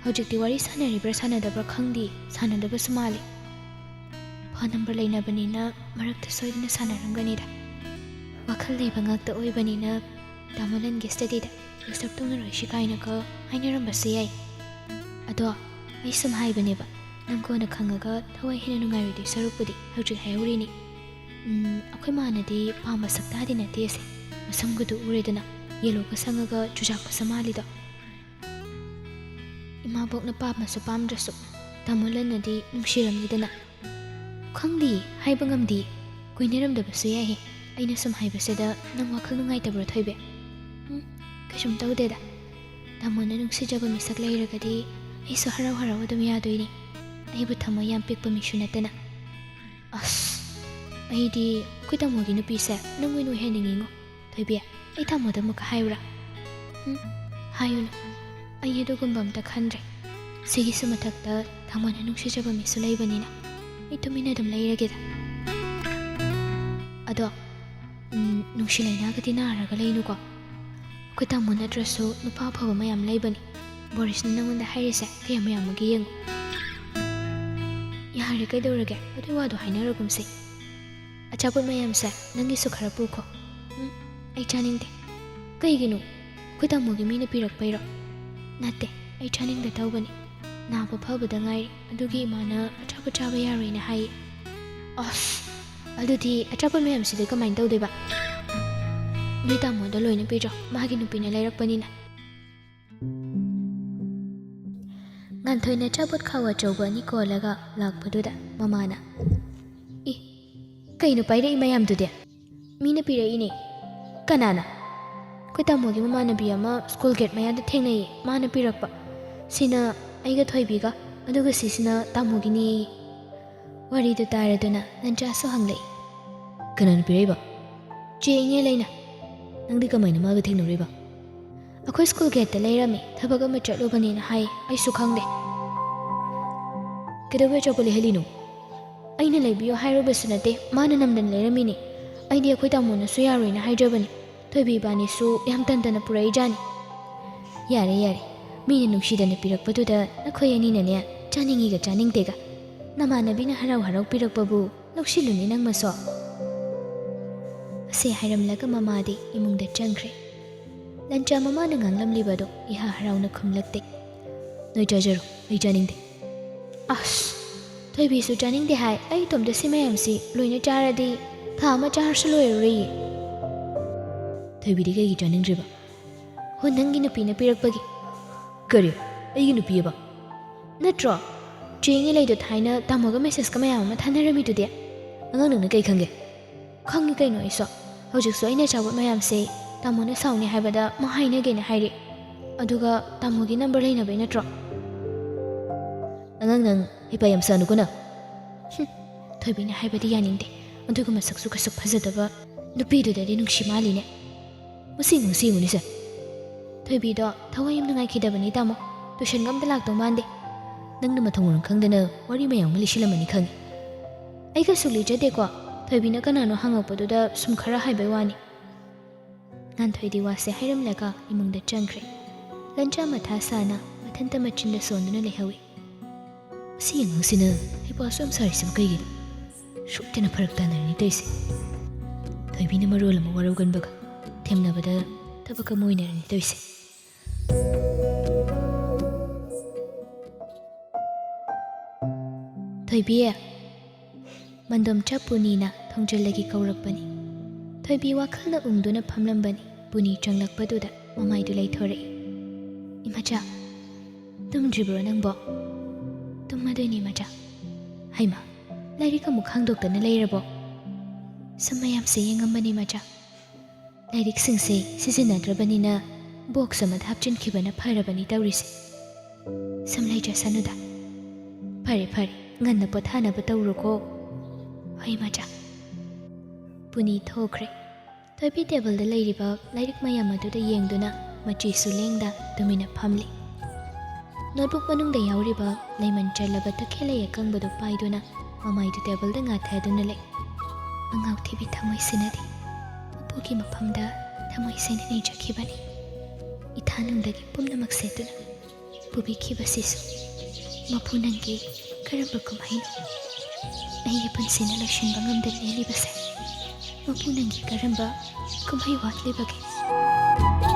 ꯍꯧꯖꯤꯛꯇꯤ ꯋꯥꯔꯤ ꯁꯥꯟꯅꯔꯤꯕ꯭ꯔꯥ ꯁꯥꯟꯅꯗꯕ꯭ꯔꯥ ꯈꯪꯗꯦ, ꯁꯥꯟꯅꯗꯕꯁꯨ ꯃꯥꯜꯂꯤ꯫ ꯐꯣꯟ ꯅꯝꯕꯔ ꯂꯩꯅꯕꯅꯤꯅ ꯃꯔꯛꯇ ꯁꯣꯏꯗꯅ ꯁꯥꯟꯅꯔꯝꯒꯅꯤꯗ꯫ ꯋꯥꯈꯜ ꯂꯩꯕ ꯉꯥꯛꯇ ꯑꯣꯏꯕꯅꯤꯅ ꯇꯥꯃꯣ ꯂꯟꯒꯤ ꯁ꯭ꯇꯗꯤꯗ ꯗꯤꯁꯇꯔꯕ ꯇꯧꯅꯔꯣꯏꯁꯤ ꯀꯥꯏꯅꯒ ꯍꯥꯏꯅꯔꯝꯕꯁꯨ ꯌꯥꯏ꯫ ꯑꯗꯣ ꯑꯩ ꯁꯨꯝ ꯍꯥꯏꯕꯅꯦꯕ, ꯅꯪ ꯀꯣꯟꯅ ꯈꯪꯉꯒ ꯊꯋꯥꯏ ꯍꯦꯟꯅ ꯅꯨꯡꯉꯥꯏꯔꯣꯏꯗꯣꯏ ꯁꯔꯨꯛꯄꯨꯗꯤ ꯍꯧꯖꯤꯛ ꯍꯥꯏꯍꯧꯔꯤꯅꯤ꯫ ꯎꯝ, ꯑꯩꯈꯣꯏ ꯃꯥꯅꯗꯤ ꯄꯥꯝꯕ ꯁꯛꯇꯥꯗꯤ ꯅꯠꯇꯦ ꯑꯁꯦ꯫ ꯃꯁꯝꯒꯗꯨ ꯎꯔꯦꯗꯅ, ꯌꯦꯜꯂꯣꯒ ꯁꯪꯉꯒ ꯆꯨꯖꯥꯛ ꯈꯨꯠꯁ ꯃꯥꯜꯂꯤꯗꯣ꯫ ꯏꯃꯥꯕꯣꯛꯅ ꯄꯥꯝꯃꯁꯨ ꯄꯥꯝꯗ꯭ꯔꯁꯨ ꯇꯥꯃꯣ ꯂꯟꯅꯗꯤ ꯅꯨꯡꯁꯤꯔꯝꯅꯤꯗꯅ꯫ ꯈꯪꯗꯦ, ꯍꯥꯏꯕ ꯉꯝꯗꯦ꯫ ꯀꯣꯏꯅꯔꯝꯗꯕꯁꯨ ꯌꯥꯏꯍꯦ꯫ ꯑꯩꯅ ꯁꯨꯝ ꯍꯥꯏꯕꯁꯤꯗ ꯅꯪ ꯋꯥꯈꯜ ꯅꯨꯡꯉꯥꯏꯇꯕ꯭ꯔꯣ, ꯊꯣꯏꯕꯤ? ꯎꯝ, ꯀꯩꯁꯨꯝ ꯇꯧꯗꯦꯗ꯫ ꯇꯥꯃꯣꯅ ꯅꯨꯡꯁꯤꯖꯕ ꯃꯤꯁꯛ ꯂꯩꯔꯒꯗꯤ ꯑꯩꯁꯨ ꯍꯔꯥꯎ ꯍꯔꯥꯎ ꯑꯗꯨꯝ ꯌꯥꯗꯣꯏꯅꯤ꯫ ꯑꯩꯕꯨ ꯊꯃꯣꯏ ꯌꯥꯝ ꯄꯤꯛꯄ ꯃꯤꯁꯨ ꯅꯠꯇꯅ꯫ ꯑꯁ, ꯑꯩꯗꯤ ꯑꯩꯈꯣꯏ ꯇꯥꯃꯣꯒꯤ ꯅꯨꯄꯤꯁꯦ ꯅꯪ ꯑꯣꯏꯅ ꯑꯣꯏꯍꯟꯅꯤꯡꯉꯤꯉꯣ꯫ ꯊꯣꯏꯕꯤ, ꯑꯩ ꯇꯥꯃꯣꯗ ꯑꯃꯨꯛꯀ ꯍꯥꯏꯌꯨꯔꯥ? ꯎꯝ, ꯍꯥꯏꯌꯨꯅꯨ꯫ ꯑꯩ ꯑꯗꯨꯒꯨꯝꯕ ꯑꯝꯇ ꯈꯟꯗ꯭ꯔꯦ꯫ ꯁꯤꯒꯤꯁꯨ ꯃꯊꯛꯇ ꯇꯥꯃꯣꯅ ꯅꯨꯡꯁꯤꯖꯕ ꯃꯤꯁꯨ ꯂꯩꯕꯅꯤꯅ ꯑꯩ ꯇꯨꯃꯤꯟꯅ ꯑꯗꯨꯝ ꯂꯩꯔꯒꯦꯗ꯫ ꯑꯗꯣ, ꯎꯝ, ꯅꯨꯡꯁꯤ ꯂꯩꯅꯥꯒꯗꯤ ꯅꯥꯔꯒ ꯂꯩꯅꯨꯀꯣ꯫ ꯑꯩꯈꯣꯏ ꯇꯥꯃꯣ ꯅꯠꯇ꯭ꯔꯁꯨ ꯅꯨꯄꯥ ꯑꯐꯕ ꯃꯌꯥꯝ ꯂꯩꯕꯅꯤ꯫ ꯕꯣꯔꯤꯁꯅ ꯅꯪꯉꯣꯟꯗ ꯍꯥꯏꯔꯤꯁꯦ ꯀꯌꯥꯝ ꯌꯥꯝꯃꯒꯦ ꯌꯦꯡꯉꯨ꯫ ꯌꯥꯔꯦ, ꯀꯩꯗꯧꯔꯒꯦ? ꯑꯗꯨꯏ ꯋꯥꯗꯣ ꯍꯥꯏꯅꯔꯒꯨꯝꯁꯦ꯫ ꯑꯆꯥꯄꯣꯠ ꯃꯌꯥꯝꯁꯦ ꯅꯪꯒꯤꯁꯨ ꯈꯔ ꯄꯨꯈꯣ꯫ ꯎꯝ, ꯑꯩ ꯆꯥꯅꯤꯡꯗꯦ꯫ ꯀꯩꯒꯤꯅꯣ? ꯑꯩꯈꯣꯏ ꯇꯥꯃꯣꯒꯤ ꯃꯤꯅ ꯄꯤꯔꯛꯄꯩꯔꯣ? ꯅꯠꯇꯦ, ꯑꯩ ꯆꯥꯅꯤꯡꯗ ꯇꯧꯕꯅꯤ꯫ ꯅꯥꯕ ꯐꯕꯗ ꯉꯥꯏꯔꯤ, ꯑꯗꯨꯒꯤ ꯏꯃꯥꯅ ꯑꯆꯥꯄꯣꯠ ꯆꯥꯕ ꯌꯥꯔꯣꯏꯅ ꯍꯥꯏꯌꯦ꯫ ꯑꯁ, ꯑꯗꯨꯗꯤ ꯑꯆꯥꯄꯣꯠ ꯃꯌꯥꯝꯁꯤꯗꯤ ꯀꯃꯥꯏꯅ ꯇꯧꯗꯣꯏꯕ? ꯅꯣꯏ ꯇꯥꯃꯣꯗ ꯂꯣꯏꯅ ꯄꯤꯔꯣ, ꯃꯥꯒꯤ ꯅꯨꯄꯤꯅ ꯂꯩꯔꯛꯄꯅꯤꯅ꯫ ꯉꯥꯟꯊꯣꯏꯅ ꯑꯆꯥꯄꯣꯠ ꯈꯥꯎ ꯑꯆꯧꯕ ꯑꯅꯤ ꯀꯣꯜꯂꯒ ꯂꯥꯛꯄꯗꯨꯗ ꯃꯃꯥꯅ, "ꯏ, ꯀꯩꯅꯣ ꯄꯥꯏꯔꯛꯏ ꯃꯌꯥꯝꯗꯨꯗꯤ?" "ꯃꯤꯅ ꯄꯤꯔꯛꯏꯅꯦ꯫ ꯀꯅꯥꯅ?" "ꯑꯩꯈꯣꯏ ꯇꯥꯃꯣꯒꯤ ꯃꯃꯥꯟꯅꯕꯤ ꯑꯃ ꯁ꯭ꯀꯨꯜ ꯒꯦꯠ ꯃꯌꯥꯗ ꯊꯦꯡꯅꯩꯌꯦ, ꯃꯥꯅ ꯄꯤꯔꯛꯄ꯫ ꯁꯤꯅ ꯑꯩꯒ ꯊꯣꯏꯕꯤꯒ, ꯑꯗꯨꯒ ꯁꯤꯁꯤꯅ ꯇꯥꯃꯣꯒꯤꯅꯦꯌꯦ꯫" ꯋꯥꯔꯤꯗꯨ ꯇꯥꯔꯗꯨꯅ ꯂꯟꯆꯥꯁꯨ ꯍꯪꯂꯛꯏ, "ꯀꯅꯥꯅ ꯄꯤꯔꯛꯏꯕ?" "ꯆꯦ ꯏꯉꯦꯜ ꯑꯩꯅ꯫" "ꯅꯪꯗꯤ ꯀꯃꯥꯏꯅ ꯃꯥꯒ ꯊꯦꯡꯅꯔꯨꯏꯕ?" "ꯑꯩꯈꯣꯏ ꯁ꯭ꯀꯨꯜ ꯒꯦꯠꯇ ꯂꯩꯔꯝꯃꯤ, ꯊꯕꯛ ꯑꯃ ꯆꯠꯂꯨꯕꯅꯦꯅ ꯍꯥꯏ, ꯑꯩꯁꯨ ꯈꯪꯗꯦ꯫" "ꯀꯩꯗꯧꯕꯩ ꯑꯆꯥꯄꯣꯠ ꯂꯩꯍꯜꯂꯤꯅꯣ?" "ꯑꯩꯅ ꯂꯩꯕꯤꯌꯨ ꯍꯥꯏꯔꯨꯕꯁꯨ ꯅꯠꯇꯦ, ꯃꯥꯅ ꯅꯝꯗꯅ ꯂꯩꯔꯝꯃꯤꯅꯦ꯫ ꯑꯩꯗꯤ ꯑꯩꯈꯣꯏ ꯇꯥꯃꯣꯅꯁꯨ ꯌꯥꯔꯣꯏꯅ ꯍꯥꯏꯖꯕꯅꯤ꯫ ꯊꯣꯏꯕꯤ ꯏꯕꯥꯅꯤꯁꯨ ꯌꯥꯝ ꯇꯟꯗꯅ ꯄꯨꯔꯛꯏꯖꯥꯠꯅꯤ꯫" "ꯌꯥꯔꯦ, ꯌꯥꯔꯦ, ꯃꯤꯅ ꯅꯨꯡꯁꯤꯗꯅ ꯄꯤꯔꯛꯄꯗꯨꯗ ꯅꯈꯣꯏ ꯑꯅꯤꯅꯅꯦ ꯆꯥꯅꯤꯡꯉꯤꯒ ꯆꯥꯅꯤꯡꯗꯦꯒ꯫ ꯅꯃꯥꯟꯅꯕꯤꯅ ꯍꯔꯥꯎ ꯍꯔꯥꯎ ꯄꯤꯔꯛꯄꯕꯨ ꯂꯧꯁꯤꯜꯂꯨꯅꯦ ꯅꯪ ꯃꯁꯣ꯫" ꯑꯁꯤ ꯍꯥꯏꯔꯝꯂꯒ ꯃꯃꯥꯗꯤ ꯏꯃꯨꯡꯗ ꯆꯪꯈ꯭ꯔꯦ꯫ ꯂꯟꯆꯥ ꯃꯃꯥꯅ ꯉꯥꯡꯂꯝꯂꯤꯕꯗꯣ ꯏꯍꯥ ꯍꯔꯥꯎꯅ ꯈꯨꯝꯂꯛꯇꯦ꯫ "ꯅꯣꯏ ꯆꯥꯖꯔꯣ, ꯑꯩ ꯆꯥꯅꯤꯡꯗꯦ꯫" "ꯑꯁ, ꯊꯣꯏꯕꯤꯁꯨ ꯆꯥꯅꯤꯡꯗꯦ ꯍꯥꯏ, ꯑꯩ ꯏꯇꯣꯝꯇ ꯁꯤ ꯃꯌꯥꯝꯁꯤ ꯂꯣꯏꯅ ꯆꯥꯔꯗꯤ ꯊꯥ ꯑꯃ ꯆꯥꯔꯁꯨ ꯂꯣꯏꯔꯔꯣꯏꯌꯦ꯫" "ꯊꯣꯏꯕꯤꯗꯤ ꯀꯩꯒꯤ ꯆꯥꯅꯤꯡꯗ꯭ꯔꯤꯕ?" "ꯍꯣ, ꯅꯪꯒꯤ ꯅꯨꯄꯤꯅ ꯄꯤꯔꯛꯄꯒꯤ꯫" "ꯀꯔꯤ? ꯑꯩꯒꯤ ꯅꯨꯄꯤꯑꯕ?" "ꯅꯠꯇ꯭ꯔꯣ? ꯆꯦ ꯏꯉꯦꯜ ꯑꯩꯗꯣ ꯊꯥꯏꯅ ꯇꯥꯃꯣꯒ ꯃꯦꯁꯦꯁꯀ ꯃꯌꯥꯝ ꯑꯃ ꯊꯥꯅꯔꯝꯃꯤꯗꯨꯗꯤ?" "ꯑꯉꯥꯡ, ꯅꯪꯅ ꯀꯩ ꯈꯪꯒꯦ?" "ꯈꯪꯉꯤ ꯀꯩꯅꯣ ꯑꯩꯁꯨ꯫ ꯍꯧꯖꯤꯛꯁꯨ ꯑꯩꯅ ꯑꯆꯥꯄꯣꯠ ꯃꯌꯥꯝꯁꯦ ꯇꯥꯃꯣꯅ ꯁꯥꯎꯅꯤ ꯍꯥꯏꯕꯗ ꯃꯥ ꯍꯥꯏꯅꯒꯦꯅ ꯍꯥꯏꯔꯦ꯫ ꯑꯗꯨꯒ ꯇꯥꯃꯣꯒꯤ ꯅꯝꯕꯔ ꯂꯩꯅꯕꯩ ꯅꯠꯇ꯭ꯔꯣ?" "ꯑꯉꯥꯡ, ꯅꯪ ꯍꯩꯄꯥ ꯌꯥꯝ ꯁꯥꯅꯨꯀꯣ ꯅꯪ꯫" "ꯍꯨꯝ, ꯊꯣꯏꯕꯤꯅ ꯍꯥꯏꯕꯗꯤ ꯌꯥꯅꯤꯡꯗꯦ, ꯑꯗꯨꯒ ꯃꯁꯛꯁꯨ ꯀꯩꯁꯨ ꯐꯖꯗꯕ ꯅꯨꯄꯤꯗꯨꯗꯗꯤ ꯅꯨꯡꯁꯤ ꯃꯥꯜꯂꯤꯅꯦ꯫ ꯃꯁꯤ ꯌꯦꯡꯉꯨ, ꯁꯤ ꯌꯦꯡꯉꯨꯅꯦ ꯁꯦ꯫ ꯊꯣꯏꯕꯤꯗꯣ ꯊꯋꯥꯏ ꯌꯥꯝ ꯅꯨꯡꯉꯥꯏꯈꯤꯗꯕꯅꯤ ꯇꯥꯃꯣ, ꯇꯨꯏꯁꯟꯒ ꯑꯝꯇ ꯂꯥꯛꯇꯧ ꯃꯥꯟꯗꯦ꯫ ꯅꯪꯅ ꯃꯊꯣꯡ ꯃꯔꯝ ꯈꯪꯗꯅ ꯋꯥꯔꯤ ꯃꯌꯥꯝ ꯑꯃ ꯂꯤꯁꯤꯜꯂꯝꯃꯅꯤ ꯈꯪꯉꯤ꯫" "ꯑꯩ ꯀꯩꯁꯨ ꯂꯤꯖꯗꯦꯀꯣ, ꯊꯣꯏꯕꯤꯅ ꯀꯅꯥꯅꯣ ꯍꯪꯉꯛꯄꯗꯨꯗ ꯁꯨꯝ ꯈꯔ ꯍꯥꯏꯕꯩ ꯋꯥꯅꯤ꯫" ꯉꯥꯟꯊꯣꯏꯗꯤ ꯋꯥꯁꯦ ꯍꯥꯏꯔꯝꯂꯒ ꯏꯃꯨꯡꯗ ꯆꯪꯈ꯭ꯔꯦ꯫ ꯂꯟꯆꯥ ꯃꯊꯥ ꯁꯥꯅ ꯃꯊꯟꯇ ꯃꯆꯤꯟꯗ ꯁꯣꯟꯗꯨꯅ ꯂꯩꯍꯧꯏ꯫ ꯃꯁꯤ ꯑꯉꯥꯡꯁꯤꯅ ꯍꯩꯄꯥꯁꯨ ꯌꯥꯝ ꯁꯥꯔꯤꯁꯤꯕꯨ ꯀꯩꯒꯤꯅꯣ? ꯁꯣꯏꯗꯅ ꯐꯔꯛ ꯇꯥꯅꯔꯅꯤ ꯇꯧꯔꯤꯁꯦ꯫ ꯊꯣꯏꯕꯤꯅ ꯃꯔꯣꯜ ꯑꯃ ꯋꯥꯔꯧꯒꯟꯕꯒ, ꯊꯦꯝꯅꯕꯗ ꯊꯕꯛ ꯑꯃ ꯑꯣꯏꯅꯔꯅꯤ ꯇꯧꯔꯤꯁꯦ꯫ ꯊꯣꯏꯕꯤ, ꯃꯟꯗꯣꯝꯆꯥ ꯄꯨꯅꯤꯅ ꯊꯣꯡꯖꯤꯜꯗꯒꯤ ꯀꯧꯔꯛꯄꯅꯤ꯫ ꯊꯣꯏꯕꯤ ꯋꯥꯈꯜꯅ ꯎꯪꯗꯨꯅ ꯐꯝꯂꯝꯕꯅꯤ꯫ ꯄꯨꯅꯤ ꯆꯪꯂꯛꯄꯗꯨꯗ ꯃꯃꯥꯏꯗꯨ ꯂꯩꯊꯣꯔꯛꯏ꯫ "ꯏꯃꯥꯆꯥ, ꯇꯨꯝꯗ꯭ꯔꯤꯕ꯭ꯔꯣ ꯅꯪꯕꯣ?" "ꯇꯨꯝꯃꯗꯣꯏꯅꯤ ꯏꯃꯥꯆꯥ꯫ ꯍꯩꯃꯥ, ꯂꯥꯏꯔꯤꯛ ꯑꯃꯨꯛ ꯈꯥꯡꯗꯣꯛꯇꯅ ꯂꯩꯔꯕꯣ?" "ꯁꯨꯝ ꯃꯌꯥꯝꯁꯦ ꯌꯦꯡꯉꯝꯕꯅꯤ ꯏꯃꯥꯆꯥ꯫ ꯂꯥꯏꯔꯤꯛꯁꯤꯡꯁꯦ ꯁꯤꯖꯤꯟꯅꯗ꯭ꯔꯕꯅꯤꯅ ꯕꯣꯛꯁ ꯑꯃꯗ ꯍꯥꯞꯆꯤꯟꯈꯤꯕꯅ ꯐꯔꯕꯅꯤ ꯇꯧꯔꯤꯁꯦ꯫ ꯁꯨꯝ ꯂꯩꯖꯁꯅꯨꯗ꯫ ꯐꯔꯦ ꯐꯔꯦ, ꯉꯟꯅ ꯄꯣꯊꯥꯅꯕ ꯇꯧꯔꯣꯀꯣ꯫" "ꯍꯣꯏ ꯏꯃꯥꯆꯥ꯫" ꯄꯨꯅꯤ ꯊꯣꯛꯈ꯭ꯔꯦ꯫ ꯊꯣꯏꯕꯤ ꯇꯦꯕꯜꯗ ꯂꯩꯔꯤꯕ ꯂꯥꯏꯔꯤꯛ ꯃꯌꯥꯝ ꯑꯗꯨꯗ ꯌꯦꯡꯗꯨꯅ ꯃꯆꯤꯁꯨ ꯂꯦꯡꯗ ꯇꯨꯃꯤꯟꯅ ꯐꯝꯂꯤ꯫ ꯅꯣꯠꯕꯨꯛ ꯃꯅꯨꯡꯗ ꯌꯥꯎꯔꯤꯕ ꯂꯩꯃꯟ ꯆꯜꯂꯕ ꯇꯈꯦꯜꯂꯩ ꯑꯀꯪꯕꯗꯨ ꯄꯥꯏꯗꯨꯅ ꯃꯃꯥꯏꯗꯨ ꯇꯦꯕꯜꯗ ꯉꯥꯊꯗꯨꯅ ꯂꯩ꯫ "ꯑꯉꯥꯎꯊꯤꯕꯤ ꯊꯃꯣꯏꯁꯤꯅꯗꯤ ꯃꯄꯨꯒꯤ ꯃꯐꯝꯗ ꯊꯃꯣꯏ ꯁꯦꯡꯅ ꯅꯤꯖꯈꯤꯕꯅꯤ꯫ ꯏꯊꯥꯅꯨꯡꯗꯒꯤ ꯄꯨꯝꯅꯃꯛ ꯁꯦꯠꯇꯨꯅ ꯄꯨꯕꯤꯈꯤꯕꯁꯤꯁꯨ꯫ ꯃꯄꯨ, ꯅꯪꯒꯤ ꯀꯔꯝꯕ ꯀꯨꯝꯍꯩꯅꯣ? ꯑꯩꯒꯤ ꯄꯨꯟꯁꯤꯅ ꯂꯣꯏꯁꯤꯟꯕ ꯉꯝꯗꯅ ꯂꯦꯜꯂꯤꯕꯁꯦ꯫ ꯃꯄꯨ, ꯅꯪꯒꯤ ꯀꯔꯝꯕ ꯀꯨꯝꯍꯩ ꯋꯥꯠꯂꯤꯕꯒꯦ?"